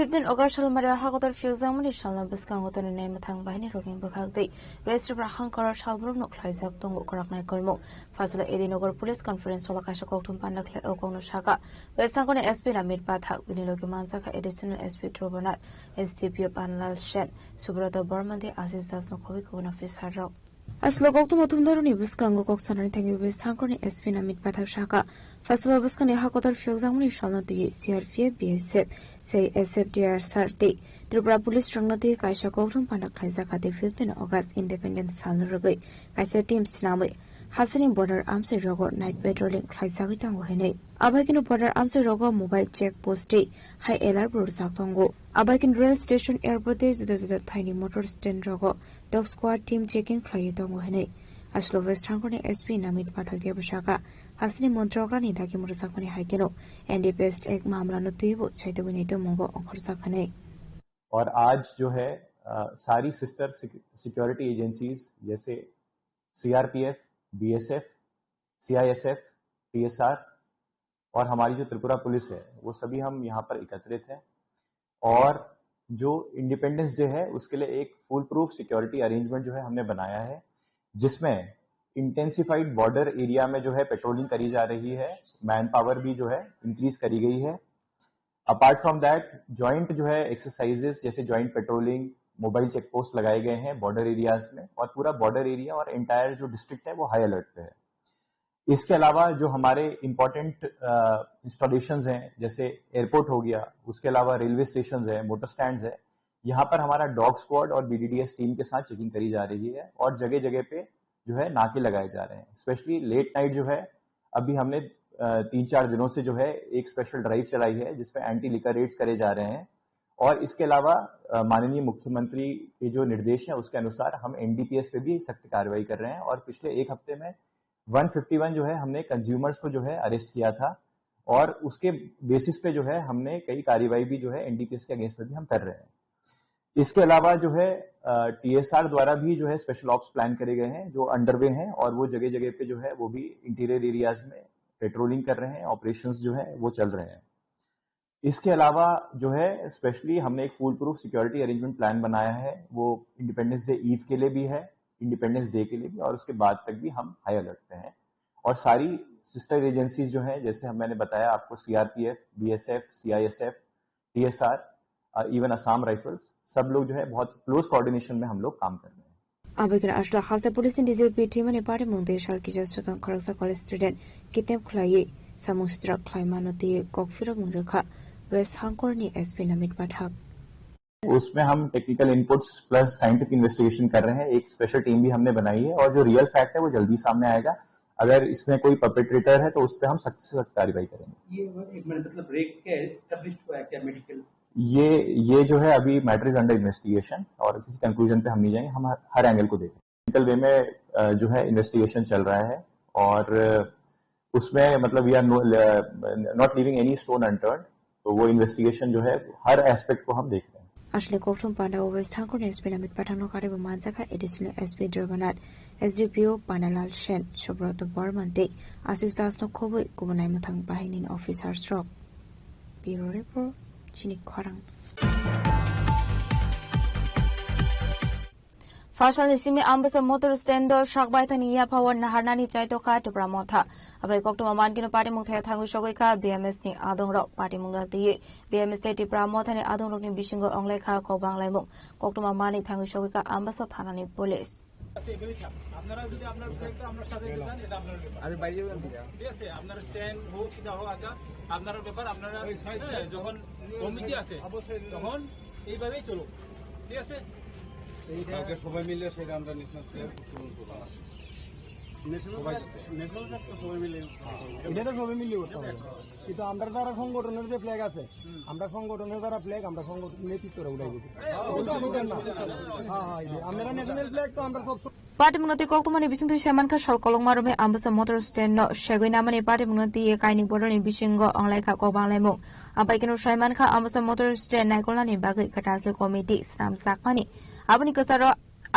Fifteen August salmari hakotor phiyokjakmani salno bwskango tonwi naimwthang bahinirokni bwkhak tei West Tripura hangkaro salbrumno khlaijak tongo kwraknai kolmung. Phasalo Edinagar Police Conference hall-o kaisa kokthum panda khlai o kokno saka West Sangkorni S P Namit Pathak, bini logi manjakha Additional S P Dhruv Nath, S D P O Panlal Sen, Subroto Bormandi, Ashish Das no khobwi kubun officer rok. Aslo kokthum thumdaroni bwskango kok sanani thangwi West Sangkorni S P Namit Pathak saka, phasalo bwskangni hakotor phiyokjakmani salno twi C R P F, B S F, C I S F, T S R tei Tripura Police rokno twi kaisa kokthum panda khlaijak, hati fifteen August Independence salno rwgwi kaisa team swnamwi hasteni border amchai rogo night patrolling khlaijagwi tongo hinwi. Abaikeno border amchai rogo mobile check post tei high alert bo rwjak tongo. Abaikeno rail station, airport tei juda juda thaini motor stand rogo dog squad team checking khlaiwi tongo hinwi aslo West Sangkorni S P Namit Pathak tei bwsaka hasteni montrokrani dagi mwrwjakmani hai kheno N D P S Act mamlano twibo chaitugwi nai tongmungo ongkhorjak hinwi. और आज जो है, अ, सारी सिस्टर सिक-, security agencies जैसे CRPF, BSF, CISF, TSR और हमारी जो त्रिपुरा पुलिस है, वो सभी हम यहाँ पर एकत्रित हैं। और जो इंडिपेंडेंस डे है, उसके लिए एक फूल प्रूफ सिक्योरिटी अरेंजमेंट जो है, हमने बनाया है, जिसमें इंटेंसिफाइड बॉर्डर एरिया में जो है, पेट्रोलिंग करी जा रही है, मैन पावर भी जो है, इंक्रीज करी गई है। अपार्ट फ्रॉम दैट, जॉइंट जो है, एक्सरसाइजेस जैसे joint patrolling, mobile check post लगाए गए हैं बॉर्डर एरियाज में, और पूरा बॉर्डर एरिया और एंटायर जो डिस्ट्रिक्ट है, वो हाई अलर्ट पे है। इसके अलावा जो हमारे इंपॉर्टेंट, अ, इंस्टॉलेशंस हैं, जैसे एयरपोर्ट हो गया, उसके अलावा रेलवे स्टेशंस हैं, मोटर स्टैंड्स हैं, यहाँ पर हमारा डॉग स्क्वाड और बीडीडीएस टीम के साथ चेकिंग करी जा रही है और जगह-जगह पे जो है नाके लगाए जा रहे हैं। स्पेशली लेट नाइट जो है, अभी हमने, अ, तीन चार दिनों से जो है एक स्पेशल ड्राइव चलाई है जिसमें एंटी लिकर रेड्स करे जा रहे हैं। और इसके अलावा, अ, माननीय मुख्यमंत्री के जो निर्देश हैं उसके अनुसार हम एनडीपीएस पे भी सख्त कार्रवाई कर रहे हैं और पिछले एक हफ्ते में वन फिफ्टी वन जो है हमने कंज्यूमर्स को जो है अरेस्ट किया था और उसके बेसिस पे जो है हमने कई कार्रवाई भी जो है एनडीपीएस के अगेंस्ट में भी हम कर रहे हैं। इसके अलावा जो है, अ, टीएसआर द्वारा भी जो है स्पेशल ऑप्स प्लान करे गए हैं जो अंडरवे हैं और वो जगह-जगह पे जो है वो भी इंटीरियर एरियाज में पेट्रोलिंग कर रहे हैं, ऑपरेशंस जो है वो चल रहे हैं। इसके अलावा जो है स्पेशली हमने एक फूल प्रूफ सिक्योरिटी अरेंजमेंट प्लान बनाया है, वो इंडिपेंडेंस डे ईव के लिए भी है, इंडिपेंडेंस डे के लिए भी और उसके बाद तक भी हम हाई अलर्ट पे हैं। और सारी सिस्टर एजेंसीज जो हैं, जैसे हम, मैंने बताया आपको, सीआरपीएफ, बीएसएफ, सीआईएसएफ, टीएसआर, अ, इवन असम राइफल्स, सब लोग जो है बहुत क्लोज कोऑर्डिनेशन में हम लोग काम कर रहे हैं। Abaikhe aswk halsa police ni D J P team ni party mung tei sal kisa swkang khoroksa college student kidnap khlaiwi samung sitra khlaimano tei kok phirokmung rwkha West Hangkor ni S P Namit Pathak. उसमें हम technical inputs plus scientific investigation कर रहे हैं। एक special team भी हमने बनाई है और जो रियल फैक्ट है वो जल्दी सामने आएगा। अगर इसमें कोई परपेट्रेटर है तो उस पर हम सख्त से सख्त कार्रवाई करेंगे। ये एक मिनट, मतलब रेप क्या है, एस्टेब्लिश हुआ है क्या मेडिकल? ये, ये जो है अभी मैटर इज अंडर इन्वेस्टिगेशन और किसी कंक्लूजन पे हम नहीं जाएंगे, हम हर, हर एंगल को देखेंगे। टेक्निकल वे में, अ, जो है इन्वेस्टिगेशन चल रहा है और उसमें मतलब we are no, not leaving any stone unturned। तो वो इन्वेस्टिगेशन जो है हर एस्पेक्ट को हम देख रहे हैं। Aswkni kokthum panda o West Hangkor ni S P Namit Pathak no karwi bo manjakha additional S P Drebanath, S D P O Panalal Sen, Subroto Borman tei Ashish Das no khobwi kubun naimwthang bahini ni officers rok. Bureau report, chini khorang. Phasalni simi Ambasa motor stand o sakbai thani yaphao naharnani chaitokha Tipra Motha. Abai koktwma mankino party mungthai thangwi sogwi kha B M S ni adongrok. Party mungno twiwi B M S tei Tipra Motha ni adongrokni bisingo onglaikha kok banglaimung. Koktwma mani thangwi sogwi kha Ambasa thanani police. আপনারা যদি আপনার ফ্ল্যাগটা আপনার সাথে নিয়ে যান, এটা আপনার ব্যাপার। আরে বাইরে যাবেন কিনা? ঠিক আছে, আপনার স্ট্যান্ড হোক, সেটা হোক, আচ্ছা, আপনার ব্যাপার, আপনারা, হ্যাঁ, যখন কমিটি আছে, তখন এইভাবেই চলুন, ঠিক আছে? কালকে সবাই মিলে সেটা আমরা ন্যাশনাল ফ্ল্যাগ উত্তোলন করবো। ন্যাশনাল ফ্ল্যাগ, ন্যাশনাল ফ্ল্যাগ তো সবাই মিলে। এটা তো সবাই মিলে করতে হবে। কিন্তু আমরা যারা সংগঠনের যে ফ্ল্যাগ আছে, আমরা সংগঠনের যারা ফ্ল্যাগ, আমরা সংগঠন নেতৃত্বরা উড়াই দেবো। হ্যাঁ, হ্যাঁ, এই যে আমরা ন্যাশনাল ফ্ল্যাগ তো আমরা সব সময় Party mungno tei koktwmani bisingtwi saimankha sal kolokma romwi Ambasa motor stand no segwi namani party mungno twiwi kaini borokni bisingo onglaikha kok banglaimung. Abai kheno saimankha Ambasa motor stand naikolnani bagwi kwtal khe committee swnamjakmani. Aboni kwcharo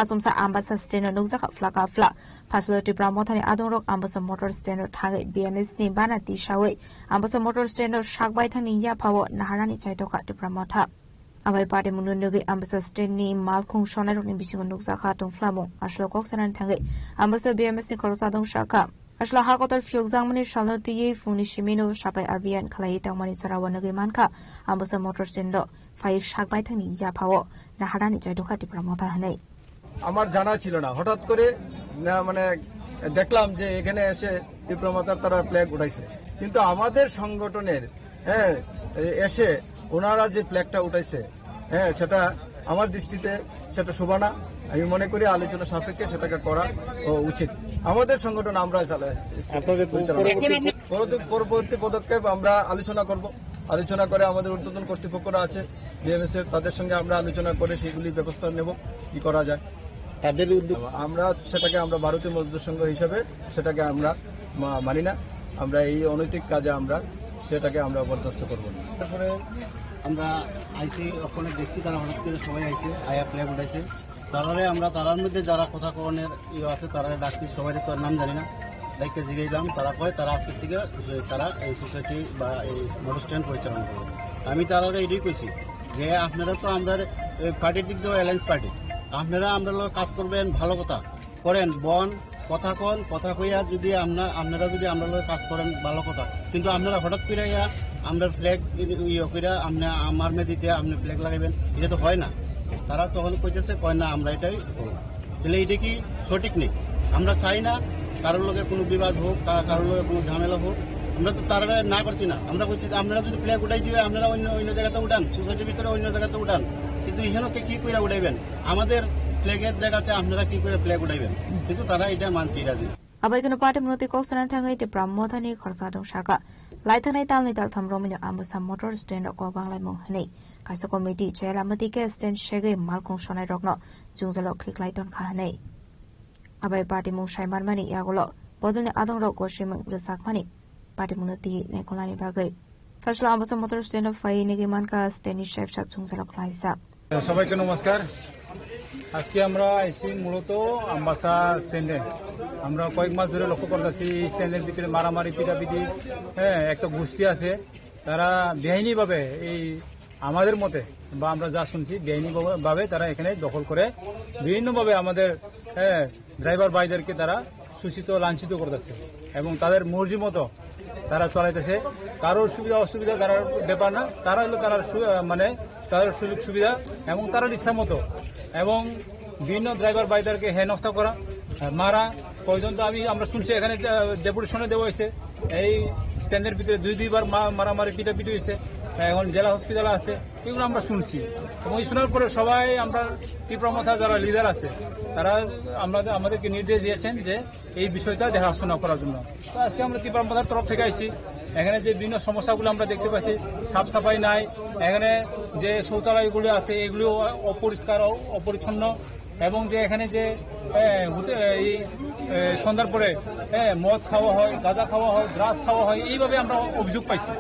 Achomsa Ambasa stand o nukjakha phlaka phla. Phasalo Tipra Mothani adongrok Ambasa motor stand o thangwi B M S ni bana tisawi Ambasa motor stand o sakbai thangni yaphao naharnani chaitokha Tipra Motha. Abai party mungno nugwi ambasa stand ni malkhung sonairokni bisingo nukjakha tongphlamung. Aswk kok sanani thangwi ambasa B M S ni khoroksa dong sakha. Aswk ha kotor phiyokjakmani salno twiwi phungni simino sapai abiyan khlaiwi tangmani jorao nugwi mankha ambasa motor stand o phai sakbai thangni yaphao naharani chaidokha Tipra Motha hwnwi. আমার জানা ছিল না, হঠাৎ করে না, মানে, দেখলাম যে এখানে এসে তীব্র মাথার তারা ফ্ল্যাগ উঠাইছে, কিন্তু আমাদের সংগঠনের, হ্যাঁ, এসে ওনারা যে ফ্ল্যাগটা উঠাইছে, হ্যাঁ, সেটা আমার দৃষ্টিতে সেটা শোভা না। আমি মনে করি আলোচনা সাপেক্ষে সেটাকে করা, ও, উচিত। আমাদের সংগঠন আমরা চালাই, আপনাদের পরিচালনা করি। পরবর্তী পরবর্তী, পরবর্তী পদক্ষেপ আমরা আলোচনা করব। আলোচনা করে আমাদের ঊর্ধ্বতন কর্তৃপক্ষরা আছে, বিএমএসএ, তাদের সঙ্গে আমরা আলোচনা করে সেগুলি ব্যবস্থা নেব, কি করা যায়। তাদের উদ্যোগ আমরা সেটাকে আমরা ভারতীয় মজদুর সংঘ হিসাবে সেটাকে আমরা মা-, মানি না। আমরা এই অনৈতিক কাজে আমরা সেটাকে আমরা বরদাস্ত করব না। তারপরে আমরা আইসি ওখানে দেখছি, তারা হঠাৎ করে সবাই আইছে, আয়া ফ্ল্যাগ উঠাইছে। তারারে আমরা, তারার মধ্যে যারা কথা কওয়ানোর ইয়ে আছে, তারারে ডাকছি, সবাই তো নাম জানি না। ডাইকে জিগাইলাম, তারা কয় তারা আজকের থেকে যে তারা এই সোসাইটি বা এই মোটর স্ট্যান্ড পরিচালনা করবে। আমি তারারে এটাই কইছি যে আপনারা তো আমরা এই পার্টির দিক দিয়ে অ্যালায়েন্স পার্টি, আপনারা আমরা লগে কাজ করবেন, ভালো কথা করেন, বন কথা কন, কথা কইয়া যদি আমরা, আপনারা যদি আমরা লগে কাজ করেন, ভালো কথা। কিন্তু আপনারা হঠাৎ করে ইয়া আমরা ফ্ল্যাগ ইয়ে করে আপনি আমার মেয়ে দিতে আপনি ফ্ল্যাগ লাগাইবেন, এটা তো হয় না। তারা তখন কইতেছে, কয় না, আমরা এটাই করব। তাহলে এটা কি সঠিক নেই? আমরা চাই না কারোর লগে কোনো বিবাদ হোক, কা-, কারোর লগে কোনো ঝামেলা হোক। আমরা তো তারা না করছি না। আমরা কইছি যে আপনারা যদি ফ্ল্যাগ উঠাই দিবে, আপনারা অন্য, অন্য জায়গাতে উঠান, সোসাইটির ভিতরে অন্য জায়গাতে উঠান। কিন্তু এখানে তো কি করে উঠাইবেন? আমাদের ফ্ল্যাগের জায়গাতে আপনারা কি করে ফ্ল্যাগ উঠাইবেন? কিন্তু তারা এটা মানতে রাজি। Abai kunu party mungno twi kok sanani thangwi Tipra Mothani khoroksa dong sakha. Laithanai talni taltham romwino ambasa motor stand o kok banglaimung hwnwi kaisa committee chaya lama twi khe stand segwi malkhung sonairokno jwngjalo khiklai tonkha hwnwi. Abai party mung sai manmani yagulo bodolni adongrok gosimung rwchapmani party mungno twi naikolnani bagwi. Phasla ambasa motor stand o phai nigwi mankha stand ni sep sap jwngjalo khlaijak. সবাইকে নমস্কার। আজকে আমরা আইছি মূলত আমবাসা স্ট্যান্ডে। আমরা কয়েক মাস ধরে লক্ষ্য করতেছি এই স্ট্যান্ডের ভিতরে মারামারি, পিটাপিটি, হ্যাঁ, একটা গোষ্ঠী আছে, তারা বেআইনিভাবে এই আমাদের মতে বা আমরা যা শুনছি বেআইনিভাবে তারা এখানে দখল করে বিভিন্নভাবে আমাদের, হ্যাঁ, ড্রাইভার ভাইদেরকে তারা শোষিত, লাঞ্ছিত করতেছে এবং তাদের মর্জি মতো তারা চালাইতেছে। কারোর সুবিধা অসুবিধা তার ব্যাপার না, তারা হলো তারা সু-, আহ, মানে তাদের সুযোগ সুবিধা এবং তাদের ইচ্ছা মতো এবং বিভিন্ন ড্রাইভার ভাইদেরকে হেনস্থা করা, আহ, মারা। পর্যন্ত আমি, আমরা শুনছি এখানে, আহ, ডেপুটেশনে দেওয়া হয়েছে, এই স্ট্যান্ডের ভিতরে দুই দুইবার মা-, মারামারি, পিটাপিটি হয়েছে, এখন জেলা হসপিটালে আছে। এগুলো আমরা শুনছি এবং এই শোনার পরে সবাই আমরা তীব্র মাথা যারা লিডার আছে তারা আমরা, আমাদেরকে নির্দেশ দিয়েছেন যে এই বিষয়টা দেখাশোনা করার জন্য। তো আজকে আমরা ত্রিপুরা মথার তরফ থেকে আইছি। এখানে যে বিভিন্ন সমস্যাগুলো আমরা দেখতে পাচ্ছি, সাফ সাফাই নাই, এখানে যে শৌচালয়গুলি আছে এগুলিও অপরিষ্কার, অ-, অপরিচ্ছন্ন, এবং যে এখানে যে, এ, হোটে-, এই, এ, সন্ধ্যার পরে, এ, মদ খাওয়া হয়, গাঁজা খাওয়া হয়, ড্রাগস খাওয়া হয়, এইভাবে আমরা অভিযোগ পাইছি।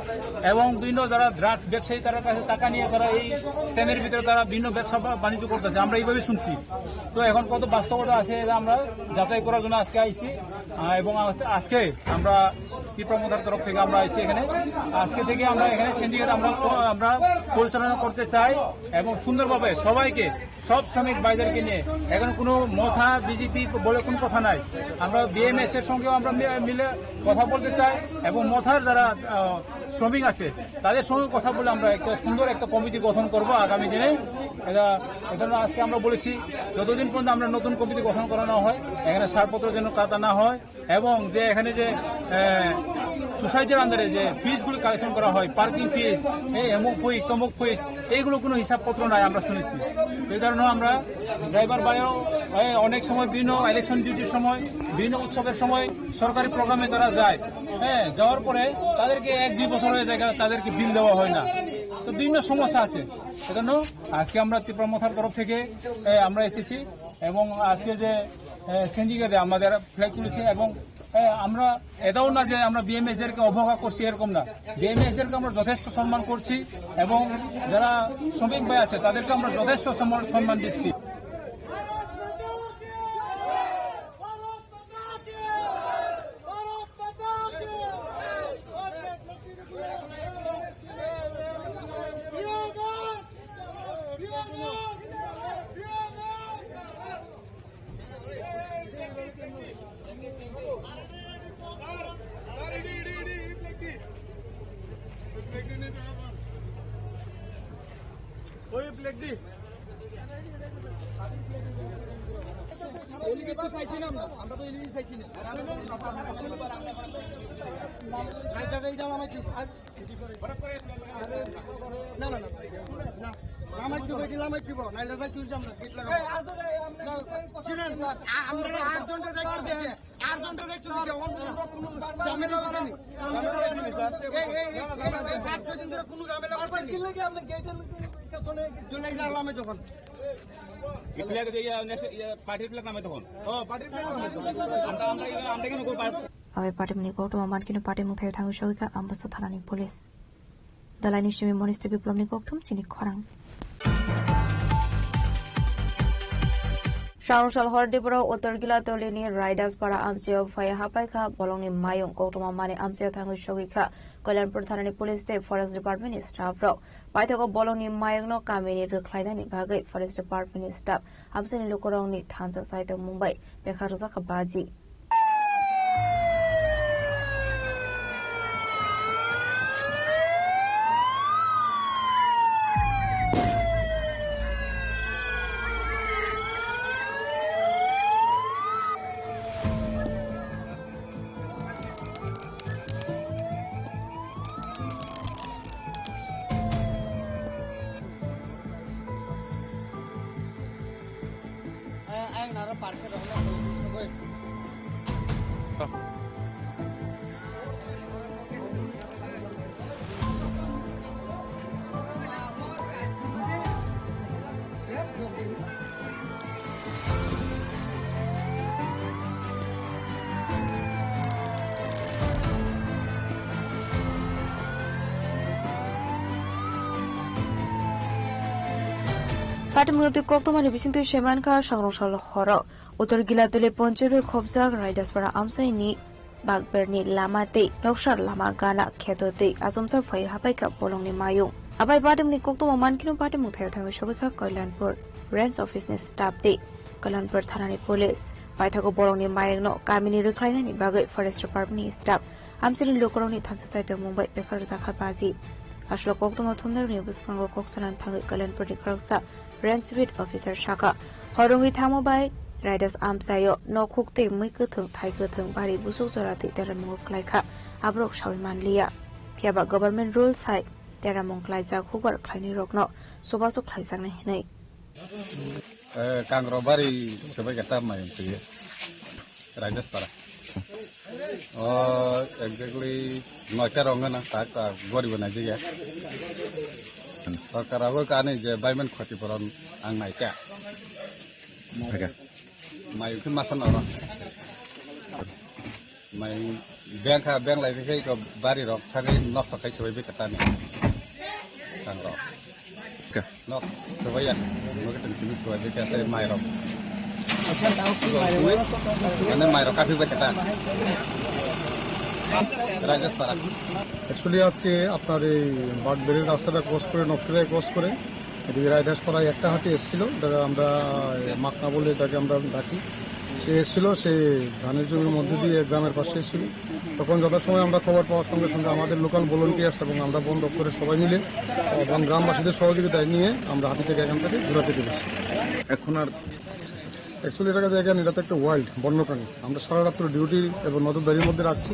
এবং বিভিন্ন যারা ড্রাগস ব্যবসায়ী তাদের কাছে টাকা নিয়ে তারা এই স্ট্যান্ডের ভিতরে তারা বিভিন্ন ব্যবসা বা-, বাণিজ্য করতেছে, আমরা এইভাবে শুনছি। তো এখন কত বাস্তবতা আছে এটা আমরা যাচাই করার জন্য আজকে আইছি। আহ, এবং আজ-, আজকে আমরা ত্রিপুরা মথার তরফ থেকে আমরা আইছি এখানে। আজকে থেকে আমরা এখানে সিন্ডিকেট আমরা প-, আমরা পরিচালনা করতে চাই এবং সুন্দরভাবে সবাইকে, সব শ্রমিক ভাইদেরকে নিয়ে, এখন কোনো মথা বিজেপি বলে কোনো কথা নাই। আমরা বিএমএস এর সঙ্গেও আমরা মি-, মিলে কথা বলতে চাই এবং মথার যারা, আহ, শ্রমিক আছে তাদের সঙ্গে কথা বলে আমরা একটা সুন্দর একটা কমিটি গঠন করব আগামী দিনে। এটা, এজন্য আজকে আমরা বলেছি, যতদিন পর্যন্ত আমরা নতুন কমিটি গঠন করা না হয়, এখানে ছাড়পত্র যেন কাটা না হয় এবং যে এখানে যে, আহ, সোসাইটির আন্ডারে যে ফিসগুলি কালেকশন করা হয়, পার্কিং ফিস, এই অমুক ফিস, তমুক ফিস, এইগুলো কোনো হিসাবপত্র নাই, আমরা শুনেছি। এই কারণে আমরা ড্রাইভার ভাইও, এ, অনেক সময় বিভিন্ন ইলেকশন ডিউটির সময়, বিভিন্ন উৎসবের সময় সরকারি প্রোগ্রামে তারা যায়। হ্যাঁ, যাওয়ার পরে তাদেরকে এক দুই বছর হয়ে যায়, তাদেরকে বিল দেওয়া হয় না। তো বিভিন্ন সমস্যা আছে। এজন্য আজকে আমরা ত্রিপুরা মথার তরফ থেকে, এ, আমরা এসেছি এবং আজকে যে, এ, সিন্ডিকেটে আমাদের ফ্ল্যাগ তুলেছে এবং, এ, আমরা এটাও না যে আমরা বিএমএস দেরকে অবজ্ঞা করছি, এরকম না। বিএমএস দেরকে আমরা যথেষ্ট সম্মান করছি এবং যারা শ্রমিক ভাই আছে তাদেরকে আমরা যথেষ্ট সম্মান, সম্মান দিচ্ছি। উনি কিন্তু চাইছি না আমরা, আমরা তো ইলিশ চাইছি না। আর দাদা, এটা আমার কি? আর না, না, না, না। লামাই দিব, এটি লামাই দিব। নাইলে যাই তুই যাম না, গেট লাগা। শুনেন, আ-, আমরা আটজনটা দেখতে দিচ্ছি। আটজনটা দেখতে দিচ্ছি। অন্য কোনো ঝামেলা হবে না। এই, এই, এই, এই, এই পাঁচ ছয় দিন ধরে কোনো ঝামেলা হবে না। জন্য এই লামাই যখন। Flag, ইয়া, next, ইয়া, party flag নামে তখন। ও, party flag নামে তখন। আমরা, আমরা, ইয়া, আমরা কেন করবো? Abai patimni koktwma mankhe no patimung thaio thangwi sogwi kha Ambasa thanani police. Dalaini simi Monis Biplobni kokthum chini khorang. Sangno sal hor diboro Uttor Gilatolini Raidaspara amchaio phai hapai kha bolongni mayung. Koktwma mani amchaio thangwi sogwi kha Kalyanpur thanani police tei forest department ni staff rok. Paithago bolongni mayungno kamini rwkhlainani bagwi forest department ni staff amchaini lukurokni thansa saitok mung bai pekha rwjak kha baji. Patimungno twi koktwmani bisingtwi saimankha, Sangno sal horo Uttor Gilatoli ponchayat bai khopjak Raidaspara amchaini bakberni lama tei noksa lama gana kheto tei achomsa phai hapai kha bolongni mayung. Abai patimungni koktwma mankhe no patimung thaio thangwi sogwi kha Kalyanpur Range Office ni staff tei Kalyanpur thanani police. Paithago bolongni mayungno kamini rwkhlainani bagwi forest department ni staff amchaini lukurokni thansa saitok mung bai pekha rwjak kha baji. Aswk koktwma thumnairokni bwskango kok sanani thangwi Kalyanpurni khoroksa Range Beat Officer sakha, hor wngwi thangma bai Raidas amchaio nok huk tei mui kwthwng, thai kwthwng, bari busuk jora twi teramungo kwlai kha, aborok saui man liya. Phiya ba government rules hai teramung kwlaijak hukbar khlainairokno chubachu khlaijaknai hwnwi. Eh, Kangrok bari swbai khe ta mayung twi. Raidaspara. O, exactly noita rok wngkha nang tak, tak gori bo naijak ya. Sorkar abo kani je baiman khoti puron ang naikha. Mai ukhe masa noro. Mai bengkha, beng lai khe ko bari rok thangwi nokto khai soi bikha tani. Tang rok. Nok, subaya. Mungkin tadi sini suai dia kata mai rok. Mana mai rok kafi ba kata. Raidaspara. Actually আজকে আপনার এই বাগবেড়ির রাস্তাটা ক্রস করে, নকশিকায় ক্রস করে এদিকে রায়দাসপাড়ায় একটা হাতি এসেছিল, যারা আমরা মাকনা বলে এটাকে আমরা ডাকি। সে এসেছিল, সে ধানের জমির মধ্যে দিয়ে গ্রামের পাশে এসেছিল। তখন যথাসময়ে আমরা খবর পাওয়ার সঙ্গে সঙ্গে আমাদের লোকাল ভলান্টিয়ার্স এবং আমরা বন দপ্তরের সবাই মিলে এবং গ্রামবাসীদের সহযোগিতায় নিয়ে আমরা হাতিটাকে এখান থেকে ঘুরাতে পেরেছি। এখন আর অ্যাকচুয়ালি এটাকে দেখেন, এটা তো একটা ওয়াইল্ড বন্যপ্রাণী। আমরা সারা রাত্র ডিউটি এবং নজরদারির মধ্যে রাখছি।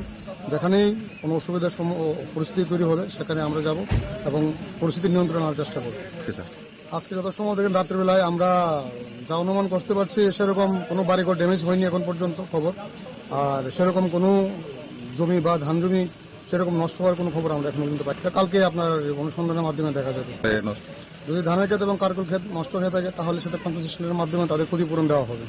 যেখানেই কোনো অসুবিধার সম-, পরিস্থিতি তৈরি হবে, সেখানে আমরা যাব এবং পরিস্থিতি নিয়ন্ত্রণে আনার চেষ্টা করব। ওকে, স্যার। আজকে যত সময় দেখেন, রাত্রিবেলায় আমরা যা অনুমান করতে পারছি, সেরকম কোনো বাড়িঘর ড্যামেজ হয়নি এখন পর্যন্ত খবর। আর সেরকম কোনো জমি বা ধান জমি সেরকম নষ্ট হওয়ার কোনো খবর আমরা এখনো পর্যন্ত পাচ্ছি না। কালকে আপনার অনুসন্ধানের মাধ্যমে দেখা যাবে। এ, নষ্ট। যদি ধানের ক্ষেত এবং কারকুল ক্ষেত নষ্ট হয়ে থাকে, তাহলে সেটা কম্পেনসেশনের মাধ্যমে তাদের ক্ষতিপূরণ দেওয়া হবে।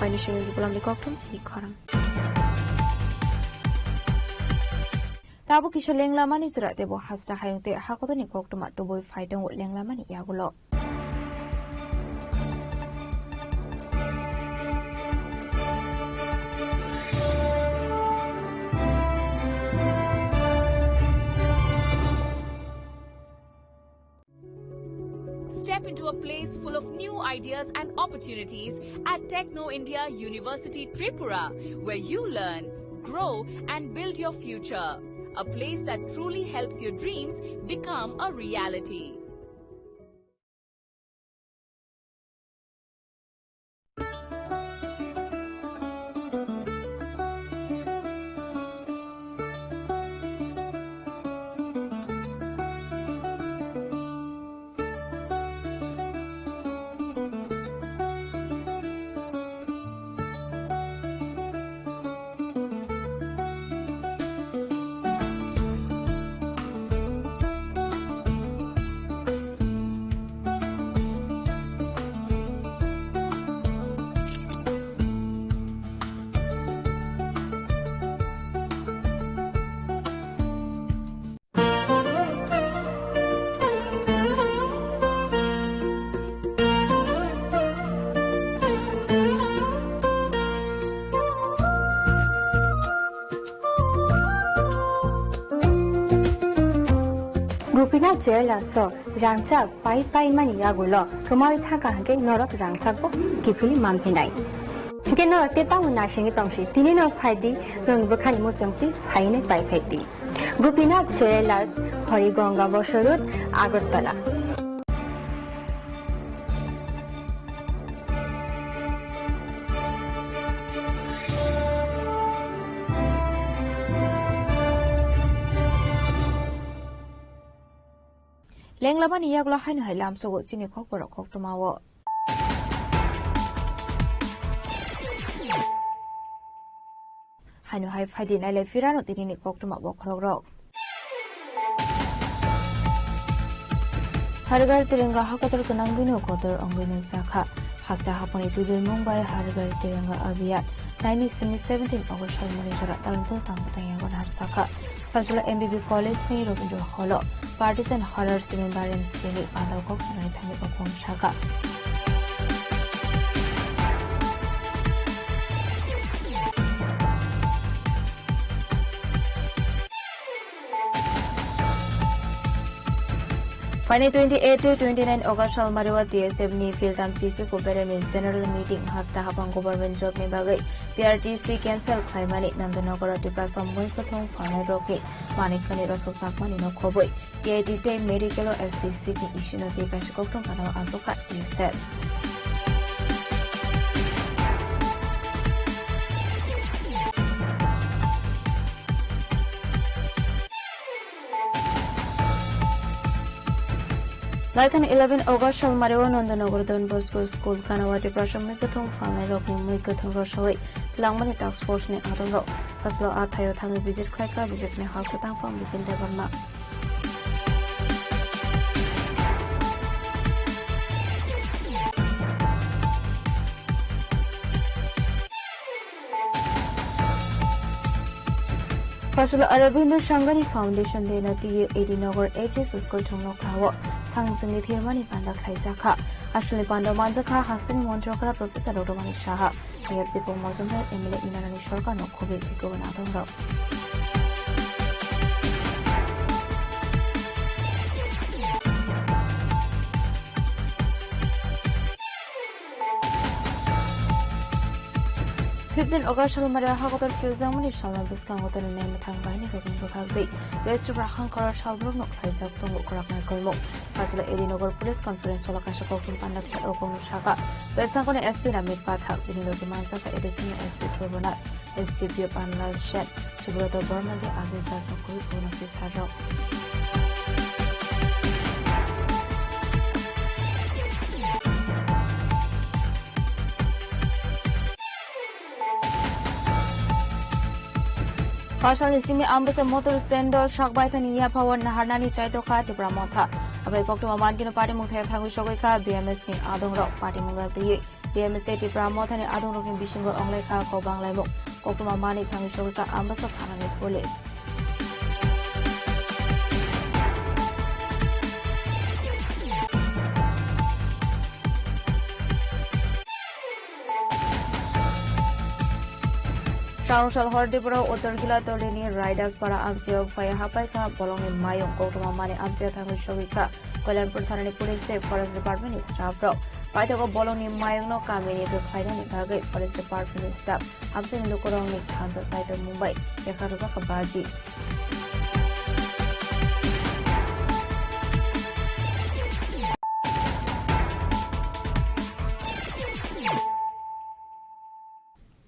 Kaini simi bukulamni kokthum sini khorang. Tabuk kisa lenglamani jora tebo hasta hayung tei hakotoni koktwma tubui phai tongo lenglamani yagulo. ideas and opportunities at Techno India University Tripura, where you learn, grow, and build your future. A place that truly helps your dreams become a reality. Gopinath Jewellers o rangchak pai pai mani yagulo kwmawi thangkha hwnkhe norok rangchak bo kiphilwi manphinai. Hwnkhe norok tei tamo naisingwi tongsi, tini no phaidi, norokni bwkhani muchungtwi phainai pai phaidi. Gopinath Jewellers, Horigonga Bosor Road, Agartala. Lenglamani yagulo haino hai lamsogo chini khokborok koktwmao. Haino hai phaidi nailai phirano tinini koktwma bokhorokrok. Har Ghar Tiranga hakotor gwnang bini kotor wngwi nukjakha. Haste haphangni twidirmung bai Har Ghar Tiranga Abhiyan nine seventeen August salmani jora talmtwng tangbo tangyago narsakha. Phasula M B B College ni Rabindra Hall o Partisan Horror Cinema Barem Sini Pandal Kok Sanani Thani Okong Saka. Phaini twenty eight to twenty nine August salmario T S F ni Philtam C C Kuberani General Meeting hasta hapang government job ni bagwi P R T C cancel khlaimani Nandanagar o Tiprasa mui kwthwng phalnai rokni manik thani rosok sakmani no khobwi T I T tei medical o S T seat ni issue no tei kaisa koktwng gana o achukha T S F. Laithani eleven August salmario Nandanagar Don Bosco School gana o Tiprasa mui kwthwng phalnai rokni mui kwthwng rosoi langmani task force ni adongrok. Phasalo a thaio thangwi visit khlaikha B J P ni hal kwtang phang Bipin Debbarma. Phasalo Aurobindo Sangani Foundation Day no twiwi A D Nagar H S School thwngno khlao sangsingni thirmani panda khlaijakha. Asalni panda manjakha hasteni montri okra Professor Doctor Manik Saha. Mayor Dipok Mojumdar, M L A Inanani Sorkarno khobwi thwikwi natongrok. Fifteen August salmario hakotor khiujakmani salma bwskango tonwi naimwthang bahaini rokni bwkhak twi West Tripura hangkoro salbrumno khlaijak tongo kwraknai kulmung. Phasalo A D Nagar Police Conference hall o kaisa koktwma panda khlai o kokno saka. West Nagorni S P Ramir Pathak, bini logi manjakha additional S P Purbonath, S D P O Panlal Sen, Subroto Bormadi, Aziz Das no koi kono pisarrok. Phasalni simi Ambasa motor stand o sakbaithani yaphao naharnani chaitokha Tipra Motha. Abai koktwma mankino party mungthai thangwi sogwi kha B M S ni adongrok. Party mungla twiwi B M S tei Tipra Mothani adongrokni bisingo onglaikha kok banglaimung. Koktwma mani thangwi sogwi kha Ambasa thanani police. Changshal hor Dipura Uttor Khila Tolini Raidas Para amchio phai hapai kha, bolongni mayung koktwma mani amchio thangwi sogwi kha. Koilanpur thanani police tei forest department ni staff rok paithago bolongni mayungno kamini bwkhlainani bagwi forest department ni staff amchini lukurokni thansa Saitor Mumbai lekha rwjak kha baji.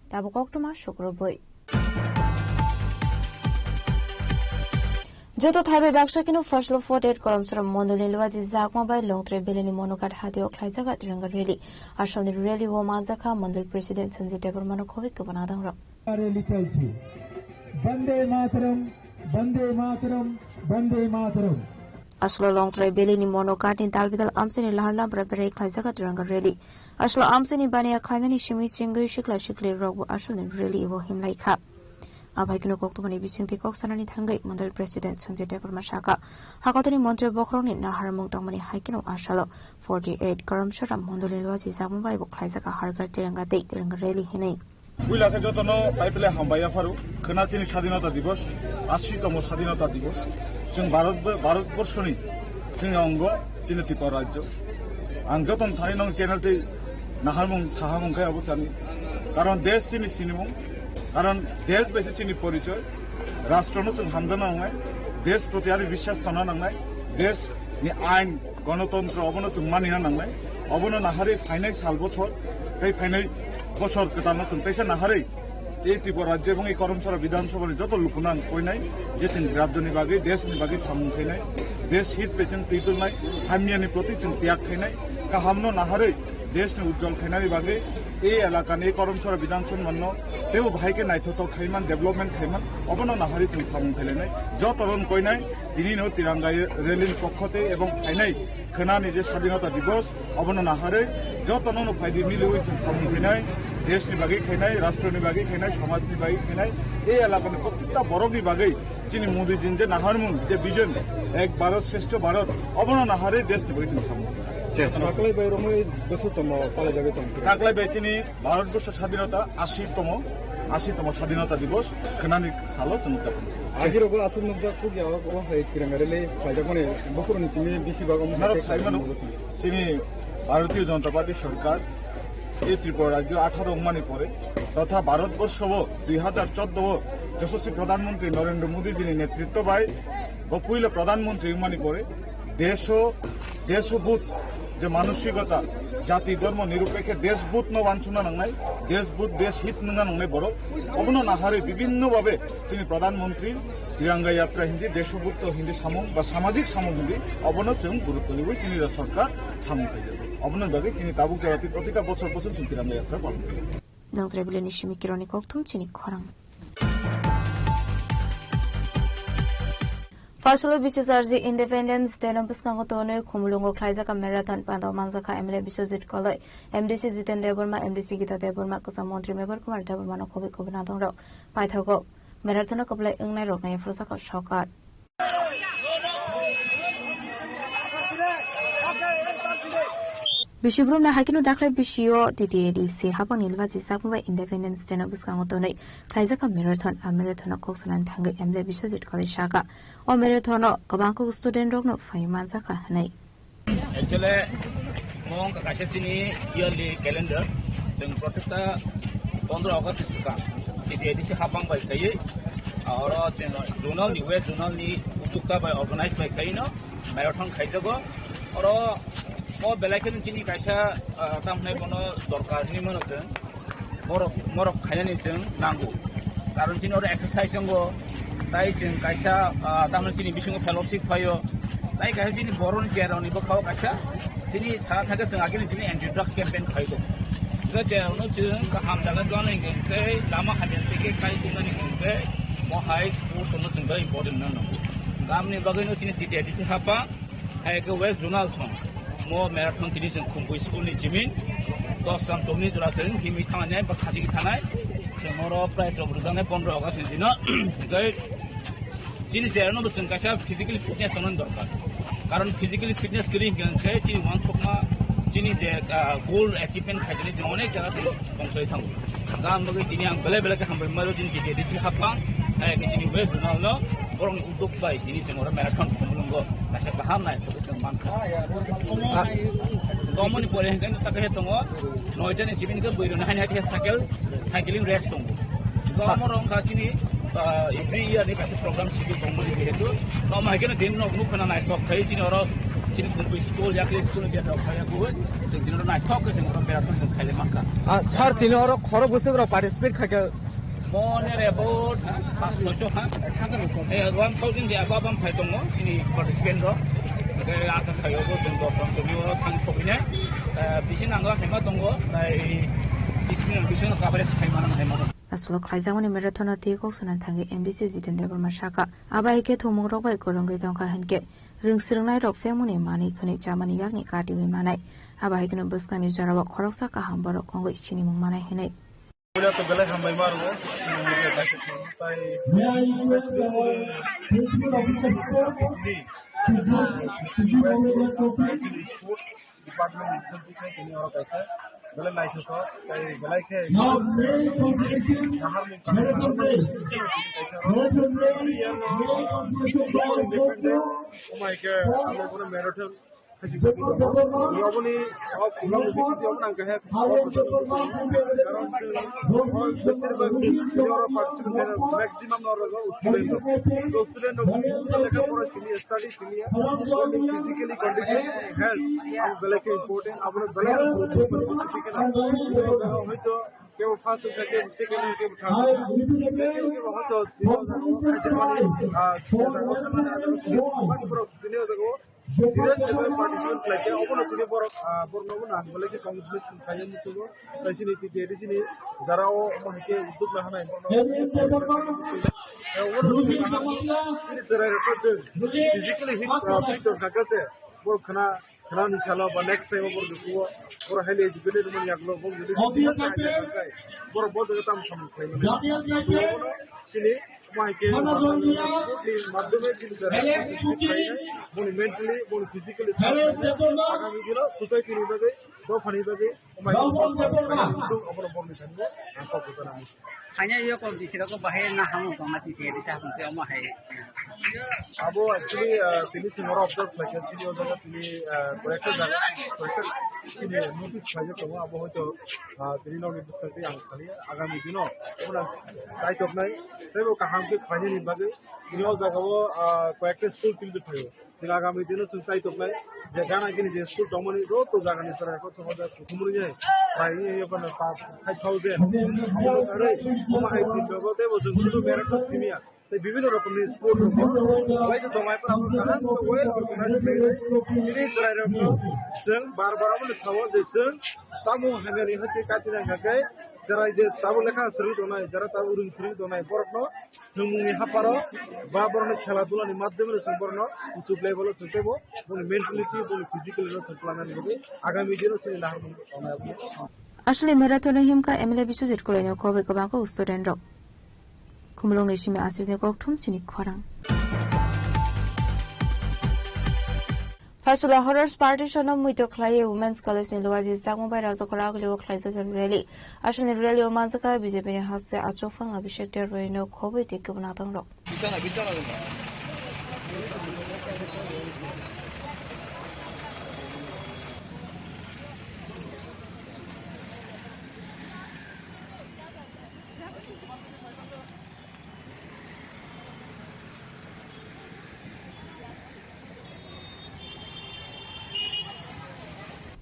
Tabuk koktwma sukrubwi. Joto thaibai baksa kino Faslo forty-eight Karamsara Mondolni Luaji Jakma bai Longtrai Beleni Monoghat hatio khlaijak Tiranga rally. Asalni rally o manjakha Mondol President Sanjay Debbarmano khobwi kwbana dangrok. Rally chalchi. Bande Mataram, Bande Mataram, Bande Mataram. Asalo Longtrai Beleni Monoghatni dalbidal amchini laharna bwrwi bwrwi khlaijak Tiranga rally. Asalo amchini baniya khlainani simi chwngwi sikla sikli rokbo asalni rally o himlai kha. Abai kunu koktwmani bisingtwi kok sanani thangwi Mondol President Sanjay Debbarma saka, hakotoni montri bokhorokni naharmung tongmani hai kunu asalo forty-eight Karamsara Mondolni Luaji Jakma bai bo khlaijak Har Ghar Tiranga tei Tiranga rally hinwi. Puila khe jotono paipele hambai yapharo, khwna chini Sadinota Dibos, ashi tomo Sadinota Dibos. Chwng Bharat, Bharat borshoni chini ongo, chini Tripura rajyo. Ang jotono thani nong channel tei naharmung sahamung khe abo sani. Karon desh chini sinimung, karon desh bai se chini porichoy. Rashtrono chwng hamjana nangnai, desh proti ari biswas tongna nangnai, desh ni ain, gonotontro obono chwng manina nangnai. Obono naharwi phainai sal bochor tei phainai bochor kwtalno chwng teisa naharwi ei Tripura rajyo ebong ei Karamsara Bidhan Sabhani joto lukuno ang koinai je chwng rajyoni bagwi, deshni bagwi samung khainai, desh hit bai chwng twi tolnai, hamyani proti chwng tiyag khainai, kahamno naharwi deshni ujjwal khainani bagwi ei elakani Karamsara Bidhan Sabhano teibo bahai khe naithothok khaiman, development khaiman, obono naharwi chwng samung khailainai. Jotono koinai, tinino Tiranga rally ni pokho tei ebong phainai khwnani je Sadinota Dibos, obono naharwi jotono no phaidi miliwi chwng samung khainai, deshni bagwi khainai, rashtroni bagwi khainai, somajni bagwi khainai, ei elakani prottekta borokni bagwi chini Modi jin je naharmung je vision Ek Bharat Shreshtha Bharat, obono naharwi deshni bagwi chwng samung khainai. Taklai bai romwi bwswk tongmo palai jagwi tong khe. Taklai bai chini Bharat Borsho Sadinota ashi tomo, ashi tomo Sadinota Dibos khwnani salo chwng japon. Agirogo aswk nukjak kuk ya o hai Tiranga rally khaijakmani bukuruni simi bisi bagwi norok saimano chini Bharatiya Janata Party sorkar ei Tripura rajyo atharo wngmani pore totha Bharat Borsho o dui hazar chordo o Yashaswi Pradhan Mantri Narendra Modi jini netritto bai bo puila Pradhan Mantri wngmani pore desho, desho but je manosikota, jati dhormo nirupekhe desh but no wansukna nangnai, desh but, desh hit wngna nangnai borok. Obono naharwi bibinno babe chini Pradhan Mantri Tiranga Yatra hindi, Desho Butto hindi samung ba samajik samung hindi, obono chwng gurutto riwi chini sorkar samung khaijak. Obono bagwi chini tabuk jora twi protita bochor bochor chwng Tiranga Yatra palon khaio. Nongtrai Beleni simi kironi kokthum chini khorang. Fasalo bisi charji Independence Day no bwskango tonwi Khumulwngo khlaijak marathon pando manjakha M L A Biswajit Koloi, M D C Jiten Debbarma, M D C Gita Debbarma, kwcham montri Mebar Kumar Debbarma no khobwi khobwi nadongrok paithago. Marathon o kwplai wngnai rokno yapharjak o sorkar. Bisibrumni hakino dakhai bisio T T A D C hapangni lwmajisakma bai Independence Day no bwskango tonwi khlaijak marathon. A marathon o kok sanani thangwi M L A Biswajit Koloi saka, o marathon o kwbangkuk student rokno phai manjakha hwnwi. Actually, mo wngkha kaisa chini yearly calendar. Chwng protesta pondro August ni swkang T T A D C hapang bai khaiwi, oro chwng zonal ni, west zonal ni utukta bai organize bai khaiwi no marathon khaijago. Oro mo belai kheno chini kaisa, ah, tamhwnai bono dorkar hinwi mano chwng. Borok, borok khainani chwng nango. Karon chini oro exercise wngo, tai chwng kaisa, ah, tamni chini bisingo fellowship phaio. Tai kaisa chini boroni cheroni bwkhao kaisa chini sara thangkhe chwng agini chini anti drug campaign khaio. Hwnkhe cherano chwng kaham jaga tongna hwnkhe lama hamya teke kai tongnani hwnkhe mo hai sports no chwng important nang nango. Tamni bagwino chini T T A D C hapang. Hai khe West Zonal song mo marathon tini chwng Khumpui school ni chimin dos gram tobni jora chwng himwi thangnai ba khachigwi thanai. Chwng oro prize rok rwjaknai pondro August ni dino. Tei chini cherano bo chwng kaisa physically fitness tongnani dorkar. Karon physically fitness kwrwi hwnkhe chini uansukma Tini je, ah, goal achievement khaijani je onek jaga tong, tongthai thango. Gam bagwi tini ang belai belai khe hambai mano tini T T A D C hapang, hai khe tini West Zonal no borokni uddok bai tini chwng oro marathon khumulwngo kaisa kaham nai thok chwng mankha. Ah, tomoni pore hwnkhe no sakhe tongo noita ni simi hwnkhe bwrwi rok haini hai khe cycle, cycling race tongo. Tomorok wngkha chini, ah, every year ni kaisa program schedule tongmani jehetu. Tamo hai kheno din nok nukha na naithok khai chini oro chini Kumbui school, yakli school ni biatok khai yakui. Chwng din oro naithok khe chwng oro berathon chwng khaile mankha. Ah, sir, tini oro khorok bwswk rok participate khaikha? More than about, ah, paanch soi so ha. Eh, one thousand de above ang phai tongo chini participant rok. Hwnkhe asa khaio bo chwng dos jon tongwi oro thang sogwinai. Eh, bisi nango haima tongo, tai bisi ni bisi no coverage khaima nang haima. Aswk khlaijakmani marathon-o twi kok sanani thangwi M D C Jitendra Verma sakha, abo hai khe thwngmungrok bai kwrwngwi tongkha hinkhe rwngswrwngnairok phengmani manwi khwnwi chamani yakni katiwi manai. Abo hai kheno bwskangni jorao khoroksa kaham borok wngwi sinimung manai hwnwi. Puila to belai hambai ma rwo, tai department ni side khai tini oro kaisa belai naithothok, tei belai khe naharmung kaisa rok. Omo hai khe amo bono marathon khaisi khaisi tongo. Oboni o program ni bisingtwi omo nang khe karon chwng o besir bak tini oro participant khe maximum no rwgo student rok. To student rok lekha pora simi study simi physically condition, health, abo belai khe important, abo belai khe important. Hoito kebo first wngkha, kebo second wngkha, kebo third wngkha. Kebo kebo hoito tini o jaga o khaisa mani, ah, sida jaga o, mani borok tini o jaga o serious level participant khlai khe, obono tini borok, ah, borokno obono ang belai khe congratulation khlai muchungo. Tai chini T T A D C ni jara o omo hai khe udduk lahanai borokno. Eh, obono chini chwrai rok physically fit, ah, fit wngkha khe se borok khna Khwnani salo ba next time o borok dukuo, borok highly educated wngmani yagulo, borok jodi borok bo jaga tamo samung khlaimani. Chini omo hai khe ni madhyome chini jora boni mentally, boni physically agami dino society ni bagwi, dophani bagwi, omo hai khe obono borni thani ang kok kwchana muchung. Khaina yo kok disira ko bahai na hamu tongma ti ti sa hum te omo hai. Abo actually, ah, tini chwng oro observe khlaikha, chini o jaga tini, ah, koyekta jaga, koyekta chini notice khlaijak tongo, abo hoito, ah, tini nokni bwskango tei ang sani agami dino obono chai toknai, tei bo kaham khe khlainani bagwi tini o jaga o, ah, koyekta school chini phaio. Chwng agami dino chwng chai toknai je gana gini je school tongmani joto jagani chwrai kok thangma jak kuthumrwi nai bai wngya phano five thousand. Omo hai tini jogo tei bo chwng kutu berajak simiya. Tei bibinno rokomni sport rok bo belai khe tongmai phano kaham khe well organized khlai chini chwrai rokno chwng bar bar omo sao je chwng chamung hamyani hati kati nang kha khe chwrai je tabuk lekha swrwngwi tongnai, jara tabuk rwng swrwngwi tongnai borokno Nwngmungni haparo ba borokni khela dhulani madhyomeno chwng borokno kuchuk level o chwng teibo boni mentality, boni physically no chwng twlangnani bagwi agami dino chini naharmung tongnai. Aswkni marathon o himkha M L A Biswajit Koloino khobwi kwbangkuk student rok. Khumulwngni simi Asisni kokthum chini khorang. Phaisula Horrors Partition no muitu khlaiwi Women's College ni Luaji Chakma bai Rajakhor Aguli o khlaijak rally. Aswkni rally o manjakha B J P ni haste achukphang Abhishek Debbarma no khobwi tei kubun adong rok.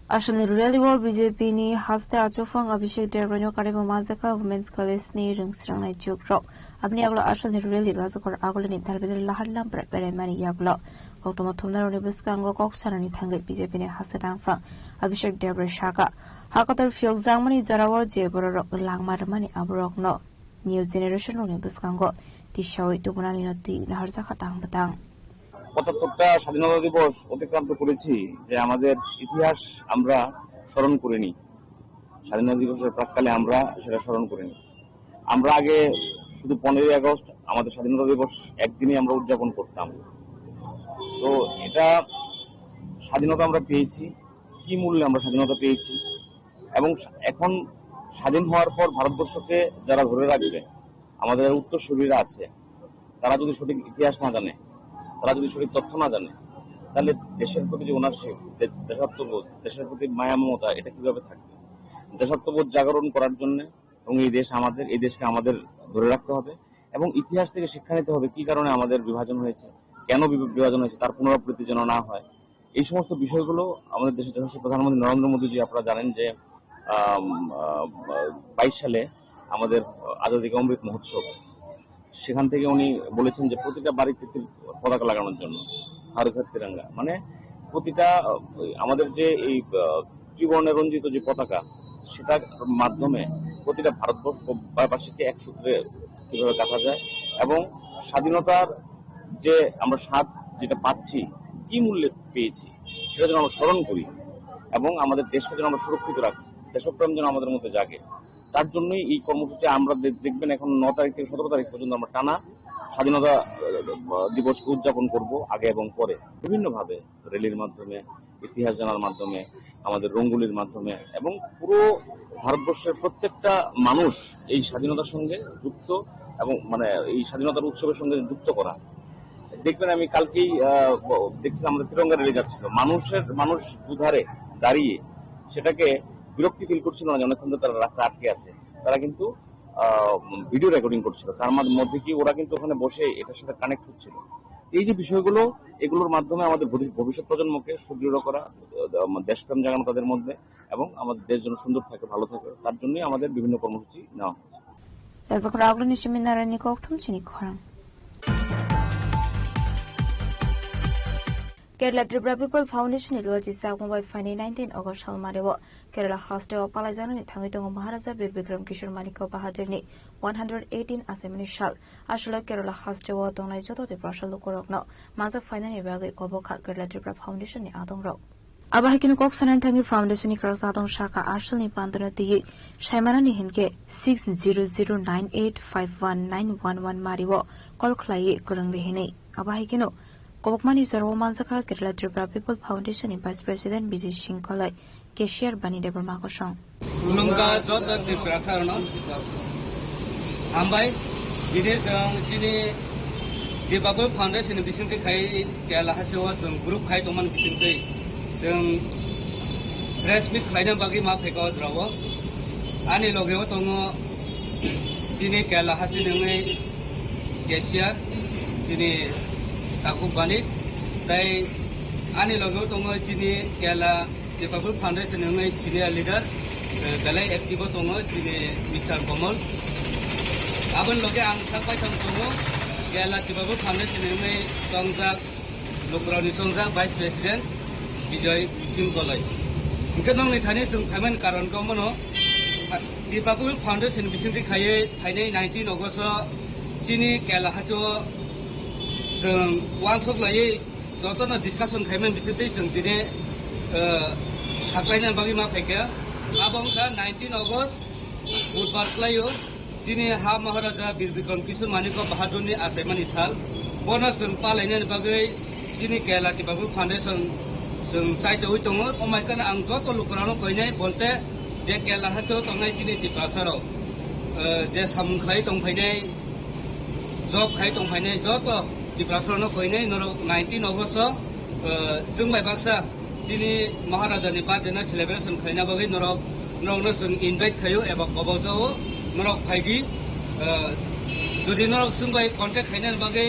Aswkni rally o B J P ni haste achukphang Abhishek Debbarma no karwi bo manjakha Women's College ni rwngswrwngnai chukrok. Aboni yagulo aswkni rally Rajakhor Aguli ni Dalbidal Lahar Lampra beraimani yagulo koktwma thumnarokni bwskango kok sanani thangwi B J P ni haste tangphang Abhishek Debbarma sakha, ha kotor phiyokjakmani jorao je bororok langma rwmani aborokno New generation rokni bwskango tisaui tubunani no twi naharjakha tang bwtang. পঁচাত্তরটা স্বাধীনতা দিবস অতিক্রান্ত করেছি, যে আমাদের ইতিহাস আমরা স্মরণ করিনি, স্বাধীনতা দিবসের প্রাক্কালে আমরা সেটা স্মরণ করিনি। আমরা আগে শুধু পনেরোই আগস্ট আমাদের স্বাধীনতা দিবস একদিনই আমরা উদযাপন করতাম। তো এটা স্বাধীনতা আমরা পেয়েছি, কি মূল্যে আমরা স্বাধীনতা পেয়েছি এবং এখন স্বাধীন হওয়ার পর ভারতবর্ষকে যারা ধরে রাখবে, আমাদের উত্তরসূরিরা আছে, তারা যদি সঠিক ইতিহাস না জানে, তারা যদি সঠিক তথ্য না জানে, তাহলে দেশের প্রতি যে ওনারশিপ, দেশাত্মবোধ, দেশের প্রতি মায়া মমতা, এটা কিভাবে থাকবে? দেশাত্মবোধ জাগরণ করার জন্য এবং এই দেশ আমাদের, এই দেশকে আমাদের ধরে রাখতে হবে এবং ইতিহাস থেকে শিক্ষা নিতে হবে কি কারণে আমাদের বিভাজন হয়েছে, কেন বিভ- বিভাজন হয়েছে, তার পুনরাবৃত্তি যেন না হয়। এই সমস্ত বিষয়গুলো আমাদের দেশের যশস্বী প্রধানমন্ত্রী নরেন্দ্র মোদীজি, আপনারা জানেন যে আম, আ, বাইশ সালে আমাদের আজাদী কা অমৃত মহোৎসব, সেখান থেকে উনি বলেছেন যে প্রতিটা বাড়িতে তি- পতাকা লাগানোর জন্য, হর ঘর তিরঙ্গা, মানে প্রতিটা আহ, আমাদের যে এই আহ, ত্রিবর্ণে রঞ্জিত যে পতাকা, সেটার মাধ্যমে প্রতিটা ভারতবর্ষবাসীকে এক সূত্রে কিভাবে গাঁথা যায় এবং স্বাধীনতার যে আমরা স্বাদ যেটা পাচ্ছি, কি মূল্যে পেয়েছি, সেটা যেন আমরা স্মরণ করি এবং আমাদের দেশকে যেন আমরা সুরক্ষিত রাখি, দেশপ্রেম যেন আমাদের মধ্যে জাগে। তার জন্যই এই কর্মসূচি আমরা দে- দেখবেন এখন ন তারিখ থেকে সতেরো তারিখ পর্যন্ত আমরা টানা স্বাধীনতা আহ, দিবসকে উদযাপন করব আগে এবং পরে বিভিন্নভাবে, র্যালির মাধ্যমে, ইতিহাস জানার মাধ্যমে, আমাদের রঙ্গোলির মাধ্যমে এবং পুরো ভারতবর্ষের প্রত্যেকটা মানুষ এই স্বাধীনতার সঙ্গে যুক্ত এবং মানে এই স্বাধীনতার উৎসবের সঙ্গে যুক্ত করা। দেখবেন আমি কালকেই আহ, ব- দেখছিলাম আমাদের তিরঙ্গা র্যালি যাচ্ছিল, মানুষের মানুষ দুধারে দাঁড়িয়ে সেটাকে বিরক্তি ফিল করছিল না যে অনেকক্ষণ ধরে তারা রাস্তা আটকে আছে, তারা কিন্তু ভিডিও রেকর্ডিং করছিল, তার মাঝ- মধ্যে কি ওরা কিন্তু ওখানে বসে এটার সাথে কানেক্ট হচ্ছিল। এই যে বিষয়গুলো, এগুলোর মাধ্যমে আমাদের ভবিষ্য- ভবিষ্যৎ প্রজন্মকে সুদৃঢ় করা, আহ, দেশপ্রেম জাগানো তাদের মধ্যে এবং আমাদের দেশ যেন সুন্দর থাকে, ভালো থাকে, তার জন্যই আমাদের বিভিন্ন কর্মসূচি নেওয়া হচ্ছে। Rajak Raglu ni simi narani kokthum chini khorang. Kerala Tripura People Foundation ni loji sakma bai phaini nineteen August salmari o Kerala haste o palaijaknani thangwi tongo Maharaja Bir Bikram Kishore Manikya Bahadur ni one hundred eighteen achaimani sal. Aswk Kerala haste o tongnai joto Tiprasa lukurokno majak phainani bagwi kobok kha Kerala Tripura Foundation ni adongrok. Abo hai kheno kok sanani thangwi Foundation ni khoroksa adong saka asalni pandano twiwi saimanani hinkhe six zero zero nine eight five one nine one one mari o call khlaiwi kwrwng di hinwi. Abo hai kheno kobokmani jorao manjakha Kerala Tripura People Foundation ni Vice President Bijay Singh Koloi, Cashier Bani Debbarma kosong. Khulumkha joto Tiprasa rokno. Hambai, bini chwng chini Dipapur Foundation ni bisingtwi khai Kerala haste o chwng group khai tongmani bisingtwi chwng press meet khlaina bagwi ma phaikha o jorao. Ani loge o tongo chini Kerala haste ni wngwi Cashier, chini Takhuk Bani, tei ani loge o tongo chini Kerala Tripura Foundation ni wngwi senior leader, eh, belai active o tongo chini Mister Komol. Aboni loge ang sak bai thang tongo, Kerala Tripura Foundation ni wngwi chongjak, lukurokni chongjak Vice President Bijoy Singh Koloi. Hwnkhe nokni thani chwng phaimani karon khe omono, Tripura Foundation bisingtwi khaiwi phainai nineteen August o chini Kerala haste o chwng uansuk laiwi jotono discussion khaimani bisingtwi chwng tini, eh, saklaina bagwi ma phaikha. Abo wngkha nineteen August, Budhbar khlaio, chini ha Maharaja Bir Bikram Kishore Manikya Bahadurni achaimani sal. Bono chwng palainani bagwi chini Kerala Tripura Foundation chwng chaitowi tongo. Omaikano ang joto lukurokno koinai bonte je Kerala haste o tongnai chini Tiprasarok, eh, je samung khlai tongphainai, job khai tongphainai joto Tiprasarokno koinai norok nineteen August o, eh, chwng bai baksa chini Maharaja ni birthday no celebration khlaina bagwi norok, norokno chwng invite khaio eba kobok jao norok phaidi, eh, jodi norok chwng bai contact khainani bagwi,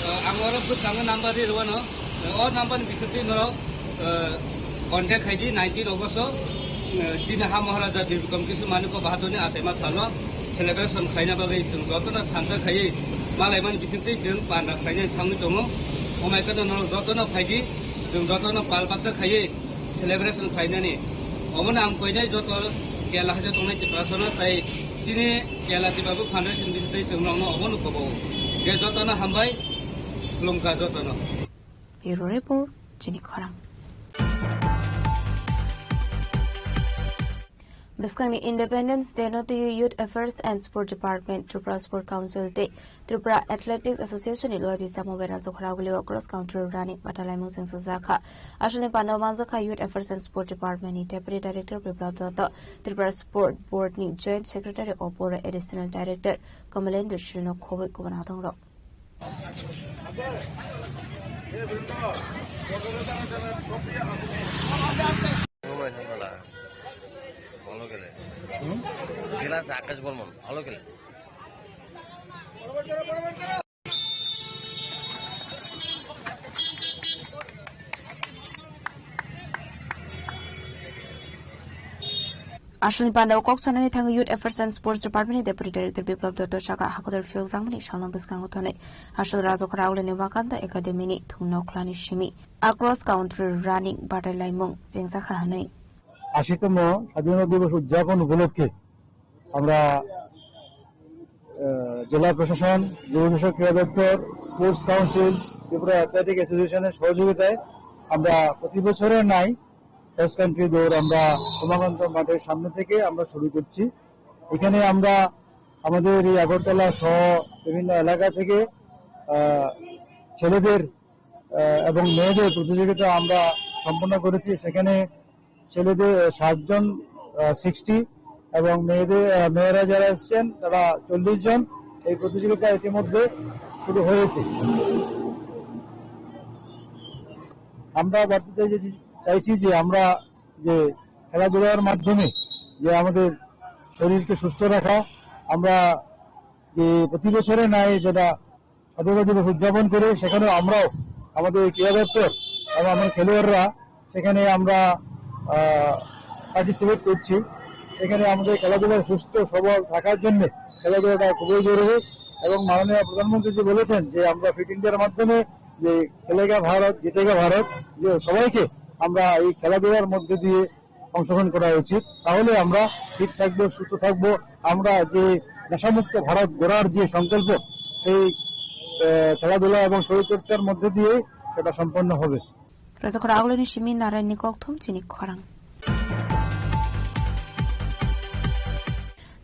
eh, ang oro bwskango number ri rwano, eh, o number ni bisingtwi norok eh, contact khaidi nineteen August o, eh, chini ha Maharaja Bir Bikram Kishore Manikya Bahadurni achaima salo celebration khlaina bagwi chwng jotono thansa khaiwi malaimani bisingtwi chwng panda khlainani thangwi tongo. Omaikano norok jotono phaidi, chwng jotono pal baksa khaiwi celebration khlainani. Omono ang koinai joto Kerala haste tongnai Tiprasano tei chini Kerala Tripura Foundation bisingtwi chwng nokno omono kobo. Ge jotono hambai, khulumkha jotono. Bureau Report, chini khorang. Bwskangni Independence Day no twiwi Youth Affairs and Sport Department, Tripura Sport Council tei Tripura Athletics Association ni luaji samo bai Rajakhora Agulio cross country running batai laimung chwngsajak kha. Aswkni pandao manjak kha Youth Affairs and Sport Department ni Deputy Director Biplab Dutta, Tripura Sport Board ni Joint Secretary Opor, Additional Director Kamalendra Srino khobwi kubun adongrok. সময় থাকবে না। ভালো খেলে। জেলা আছে আকাশ বর্মন, ভালো খেলে। Aswkni pandao kok sanani thangwi Youth Affairs and Sports Department ni Deputy Director Biplab Dutta saka hakotor phiyokjakmani salno bwskango tonwi aswk Rajakhora Agulini Wakanda Academy ni thungno khlani simi a cross country running batai laimung chengjakha hwnwi. আশিতম স্বাধীনতা দিবস উদযাপন উপলক্ষে আমরা, আহ, জেলা প্রশাসন, যুব বিষয়ক ক্রীড়া দপ্তর, স্পোর্টস কাউন্সিল, ত্রিপুরা অ্যাথলেটিক অ্যাসোসিয়েশনের সহযোগিতায় আমরা প্রতি বছরের ন্যায় ক্রস কান্ট্রি দৌড় আমরা উমাকান্ত মাঠের সামনে থেকে আমরা শুরু করছি। এখানে আমরা আমাদের এই আগরতলা সহ বিভিন্ন এলাকা থেকে, আহ, ছেলেদের, আহ, এবং মেয়েদের প্রতিযোগিতা আমরা সম্পন্ন করেছি। সেখানে ছেলেদের, আহ, সাতজন, আহ, সিক্সটি এবং মেয়েদের, আহ, মেয়েরা যারা এসছেন তারা চল্লিশ জন। এই প্রতিযোগিতা ইতিমধ্যে শুরু হয়েছে। আমরা বাড়তে চাই যে, চাইছি যে আমরা যে খেলাধুলার মাধ্যমে যে আমাদের শরীরকে সুস্থ রাখা, আমরা যে প্রতি বছরে ন্যায় যেটা স্বাধীনতা দিবস উদযাপন করে সেখানেও আমরাও আমাদের এই ক্রীড়া দপ্তর এবং আমার খেলোয়াড়রা সেখানে আমরা, আহ, পার্টিসিপেট করছি। সেখানে আমাদের খেলাধুলা সুস্থ সবল থাকার জন্য খেলাধুলাটা খুবই জরুরি এবং মাননীয় প্রধানমন্ত্রী যে বলেছেন যে আমরা ফিট ইন্ডিয়ার মাধ্যমে যে খেলেগা ভারত, জিতেগা ভারত, যে সবাইকে আমরা এই খেলাধুলার মধ্যে দিয়ে অংশগ্রহণ করা উচিত। তাহলে আমরা ফিট থাকবো, সুস্থ থাকবো। আমরা যে নেশামুক্ত ভারত গড়ার যে সংকল্প, সেই, আহ, খেলাধুলা এবং শরীরচর্চার মধ্যে দিয়ে সেটা সম্পন্ন হবে। Rajakhora Agulini simi Narayanni kokthum chini khorang.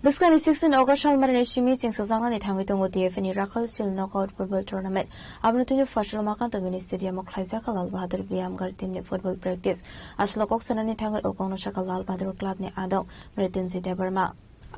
Bwskangni sixteen August salmarini simi chengsajaknani thangwi tongo T F A ni Rakhal Sil Knockout Football Tournament. Abono tini Fasil Makanto mini stadium o khlaijak kha Lal Bahadur Biyamgar team ni football practice. Aswk kok sanani thangwi o kokno sakha Lal Bahadur club ni adong Mrityunjay Debbarma.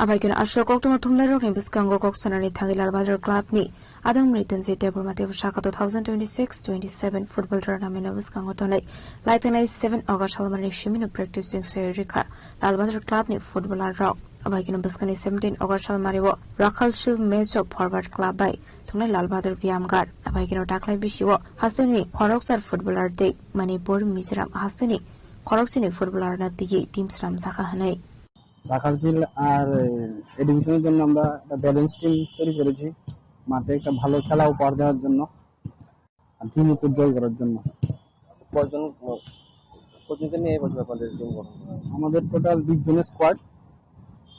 Abai keno aswk koktwma thumnairokni bwskango kok sanani thangwi Lal Bahadur club ni adong Mrityunjay Debbarma teibo sakha two thousand twenty-six twenty-seven football tournament o bwskango tonwi laithanai seven August salmarini simino practice chengsawi rikha Lal Bahadur club ni footballer rok. Abai keno bwskangni seventeen August salmario Rakhal Sil match o forward club bai thungnai Lal Bahadur Biyamgar. Abai keno daklai bisio hasteni khoroksa footballer tei Manipur, Mizoram hasteni khoroksani footballer no twiwi team swnamjakha hwnwi. রাখাল শিল আর, এ, এ ডিভিশনের জন্য আমরা একটা balance team তৈরি করেছি। মাঠে একটা ভালো খেলা উপহার দেওয়ার জন্য আর দিনাজপুর জয় করার জন্য। কয়জন, কতজনকে নিয়ে এই বছর আপনাদের টিম গঠন করা হয়েছে? আমাদের টোটাল বিশ জনের স্কোয়াড।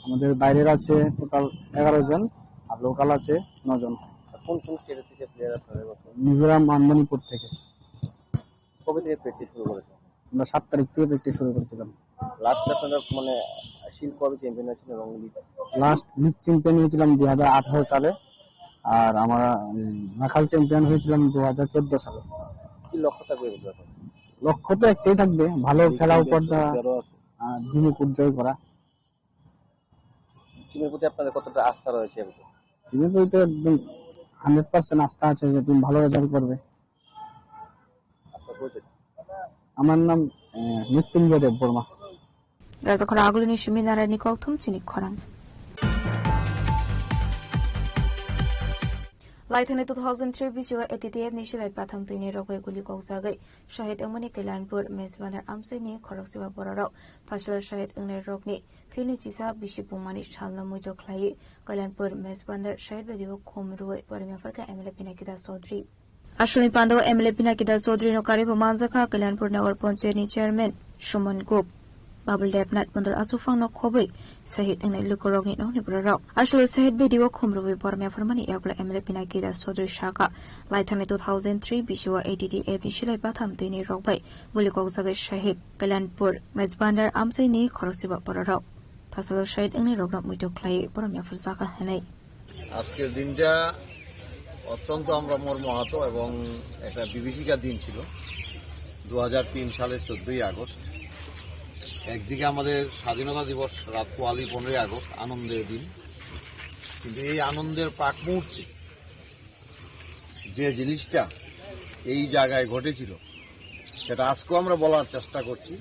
আমাদের বাইরের আছে টোটাল এগারো জন, আর লোকাল আছে ন জন। আর কোন কোন স্টেট থেকে প্লেয়ার আপনারা এই বছর? মিজোরাম আর মণিপুর থেকে। কবে থেকে প্র্যাকটিস শুরু করেছেন? আমরা সাত তারিখ থেকে প্র্যাকটিস শুরু করেছিলাম। লাস্ট আপনারা মানে শিল কবে চ্যাম্পিয়ন হয়েছিল এবং লিগ? লাস্ট লিগ চ্যাম্পিয়ন হয়েছিলাম দুই হাজার আঠারো সালে, আর আমরা, উম, রাখাল চ্যাম্পিয়ন হয়েছিলাম দু হাজার চোদ্দ সালে। কি লক্ষ্য থাকবে এই বছর? লক্ষ্য তো একটাই থাকবে, ভালো লিগ খেলা চ্যাম্পিয়ন উপহার দেওয়া, আরো আছে। আর দিনাজপুর জয় করা। টিমের প্রতি আপনাদের কতটা আস্থা রয়েছে এখন? টিমের প্রতি তো একদম হান্ড্রেড পার্সেন্ট আস্থা আছে যে টিম ভালো রেজাল্ট করবে। আপনার পরিচয়? আমার নাম, আহ, মৃত্যুঞ্জয় দেব Varma. Rajakhora Agulini simi Narayanni kokthum chini khorang. Laithani two thousand three bisio A T T F ni silai patham twini rogwi guli kokjagwi shahid wngmani Kailanpur Mezbandar amchaini khoroksiba bororok Phaisalo shahid wngnai rokni philni chisa bisi pungmani salno muito khlaiwi Kailanpur Mezbandar shahid bedi o khum rwui boromya pharkha M L A Pinaki Das Chaudhary. Aswkni pandao M L A Pinaki Das Chaudhary no karwi bo manjakha Kailanpur Nagar Panchayat ni chairman Suman Gup, Babul Debnath, Mondol Achuphang no khobwi shahid wngnai lukurokni nokni bororok. Aswk shahid bedi o khum rwui boromya pharmani yagulo M L A Pinaki Das Chaudhary sakha, laithani two thousand three bisio A T T F ni silai patham twini rok bai guli kokjagwi shahid Kailanpur Mezbandar amchaini khoroksiba bororok. Phasalo shahid wngni rokno muitok khlai borom yaphar jaga hinwi. আজকের দিনটা অত্যন্ত আমরা মর্মাহত এবং একটা বিভীষিকার দিন ছিল। দু হাজার তিন সালের চোদ্দই আগস্ট, একদিকে আমাদের স্বাধীনতা দিবস, রাত পোয়ালি পনেরোই আগস্ট, আনন্দের দিন, কিন্তু এই আনন্দের প্রাক মুহূর্তে যে জিনিসটা এই জায়গায় ঘটেছিল, সেটা আজকেও আমরা বলার চেষ্টা করছি।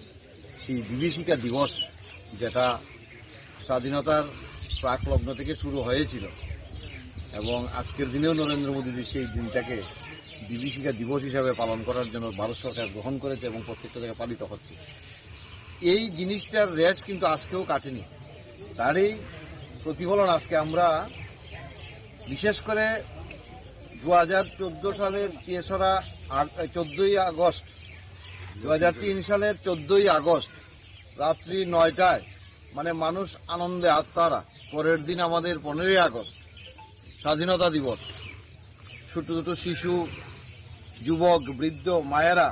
সেই বিভীষিকা দিবস, যেটা স্বাধীনতার প্রাক লগ্ন থেকে শুরু হয়েছিল এবং আজকের দিনেও নরেন্দ্র মোদীজি সেই দিনটাকে বিভীষিকা দিবস হিসাবে পালন করার জন্য ভারত সরকার গ্রহণ করেছে এবং প্রত্যেকটা জায়গায় পালিত হচ্ছে। এই জিনিসটার রেশ কিন্তু আজকেও কাটেনি। তারই প্রতিফলন আজকে আমরা বিশেষ করে দু হাজার চোদ্দ সালের তেসরা আগ-, চোদ্দই আগস্ট, দু হাজার তিন সালের চোদ্দই আগস্ট রাত্রি নয়টায়, মানে, মানুষ আনন্দে আত্মারা, পরের দিন আমাদের পনেরোই আগস্ট, স্বাধীনতা দিবস। ছোট ছোট শিশু, যুবক, বৃদ্ধ, মায়েরা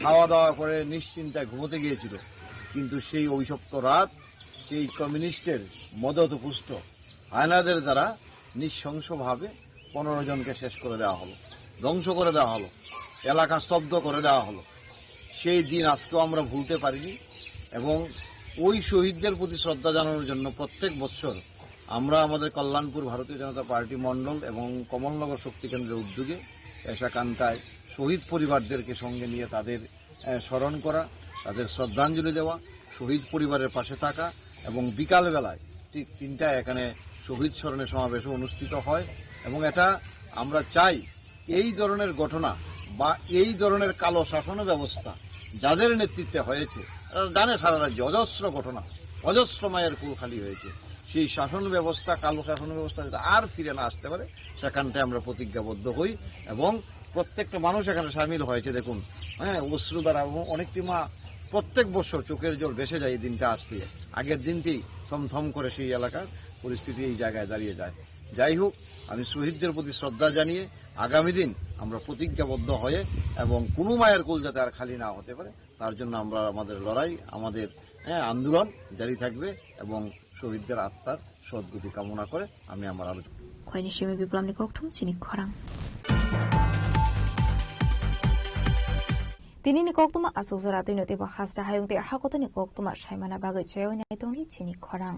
খাওয়া দাওয়া করে নিশ্চিন্তায় ঘুমোতে গিয়েছিল, কিন্তু সেই অভিশপ্ত রাত সেই কমিউনিস্টের মদতপুষ্ট হায়নাদের দ্বারা নৃশংসভাবে পনেরো জনকে শেষ করে দেওয়া হলো, ধ্বংস করে দেওয়া হলো, এলাকা স্তব্ধ করে দেওয়া হলো। সেই দিন আজকেও আমরা ভুলতে পারিনি এবং ওই শহীদদের প্রতি শ্রদ্ধা জানানোর জন্য প্রত্যেক বছর আমরা আমাদের কল্যাণপুর ভারতীয় জনতা পার্টি মণ্ডল এবং কমলনগর শক্তি কেন্দ্রের উদ্যোগে এশাকান্তায় শহীদ পরিবারদেরকে সঙ্গে নিয়ে তাদের, আহ, স্মরণ করা, তাদের শ্রদ্ধাঞ্জলি দেওয়া, শহীদ পরিবারের পাশে থাকা এবং বিকালবেলায় ঠিক তিনটায় এখানে শহীদ স্মরণে সমাবেশও অনুষ্ঠিত হয়। এবং এটা আমরা চাই, এই ধরনের ঘটনা বা এই ধরনের কালো শাসন ব্যবস্থা যাদের নেতৃত্বে হয়েছে, তারা জানে সারা রাজ্যে অজস্র ঘটনা, অজস্র মায়ের কোল খালি হয়েছে। সেই শাসন ব্যবস্থা, কালো শাসন ব্যবস্থা যাতে আর ফিরে না আসতে পারে, সেখানটায় আমরা প্রতিজ্ঞাবদ্ধ হই এবং প্রত্যেকটা মানুষ এখানে সামিল হয়েছে। দেখুন, হ্যাঁ, অশ্রু দ্বারা এবং অনেকটি মা প্রত্যেক বছর চোখের জল ভেসে যায় এই দিনটা আসতে। আগের দিনটি থমথম করে সেই এলাকার পরিস্থিতি এই জায়গায় দাঁড়িয়ে যায়। যাই হোক, আমি শহীদদের প্রতি শ্রদ্ধা জানিয়ে আগামী দিন আমরা প্রতিজ্ঞাবদ্ধ হয়ে এবং কোনো মায়ের কোল যাতে আর খালি না হতে পারে, তার জন্য আমরা আমাদের লড়াই, আমাদের, হ্যাঁ, আন্দোলন জারি থাকবে এবং শহীদদের আত্মার সদ্গতি কামনা করে আমি আমার আলোচনা। Khoini simi biplamni kokthum chini khorang. Tinini koktuma aswk jora twino teibo hasta hayung tei hakotoni koktuma saimana bagwi chaywi nai tongdi chini khorang.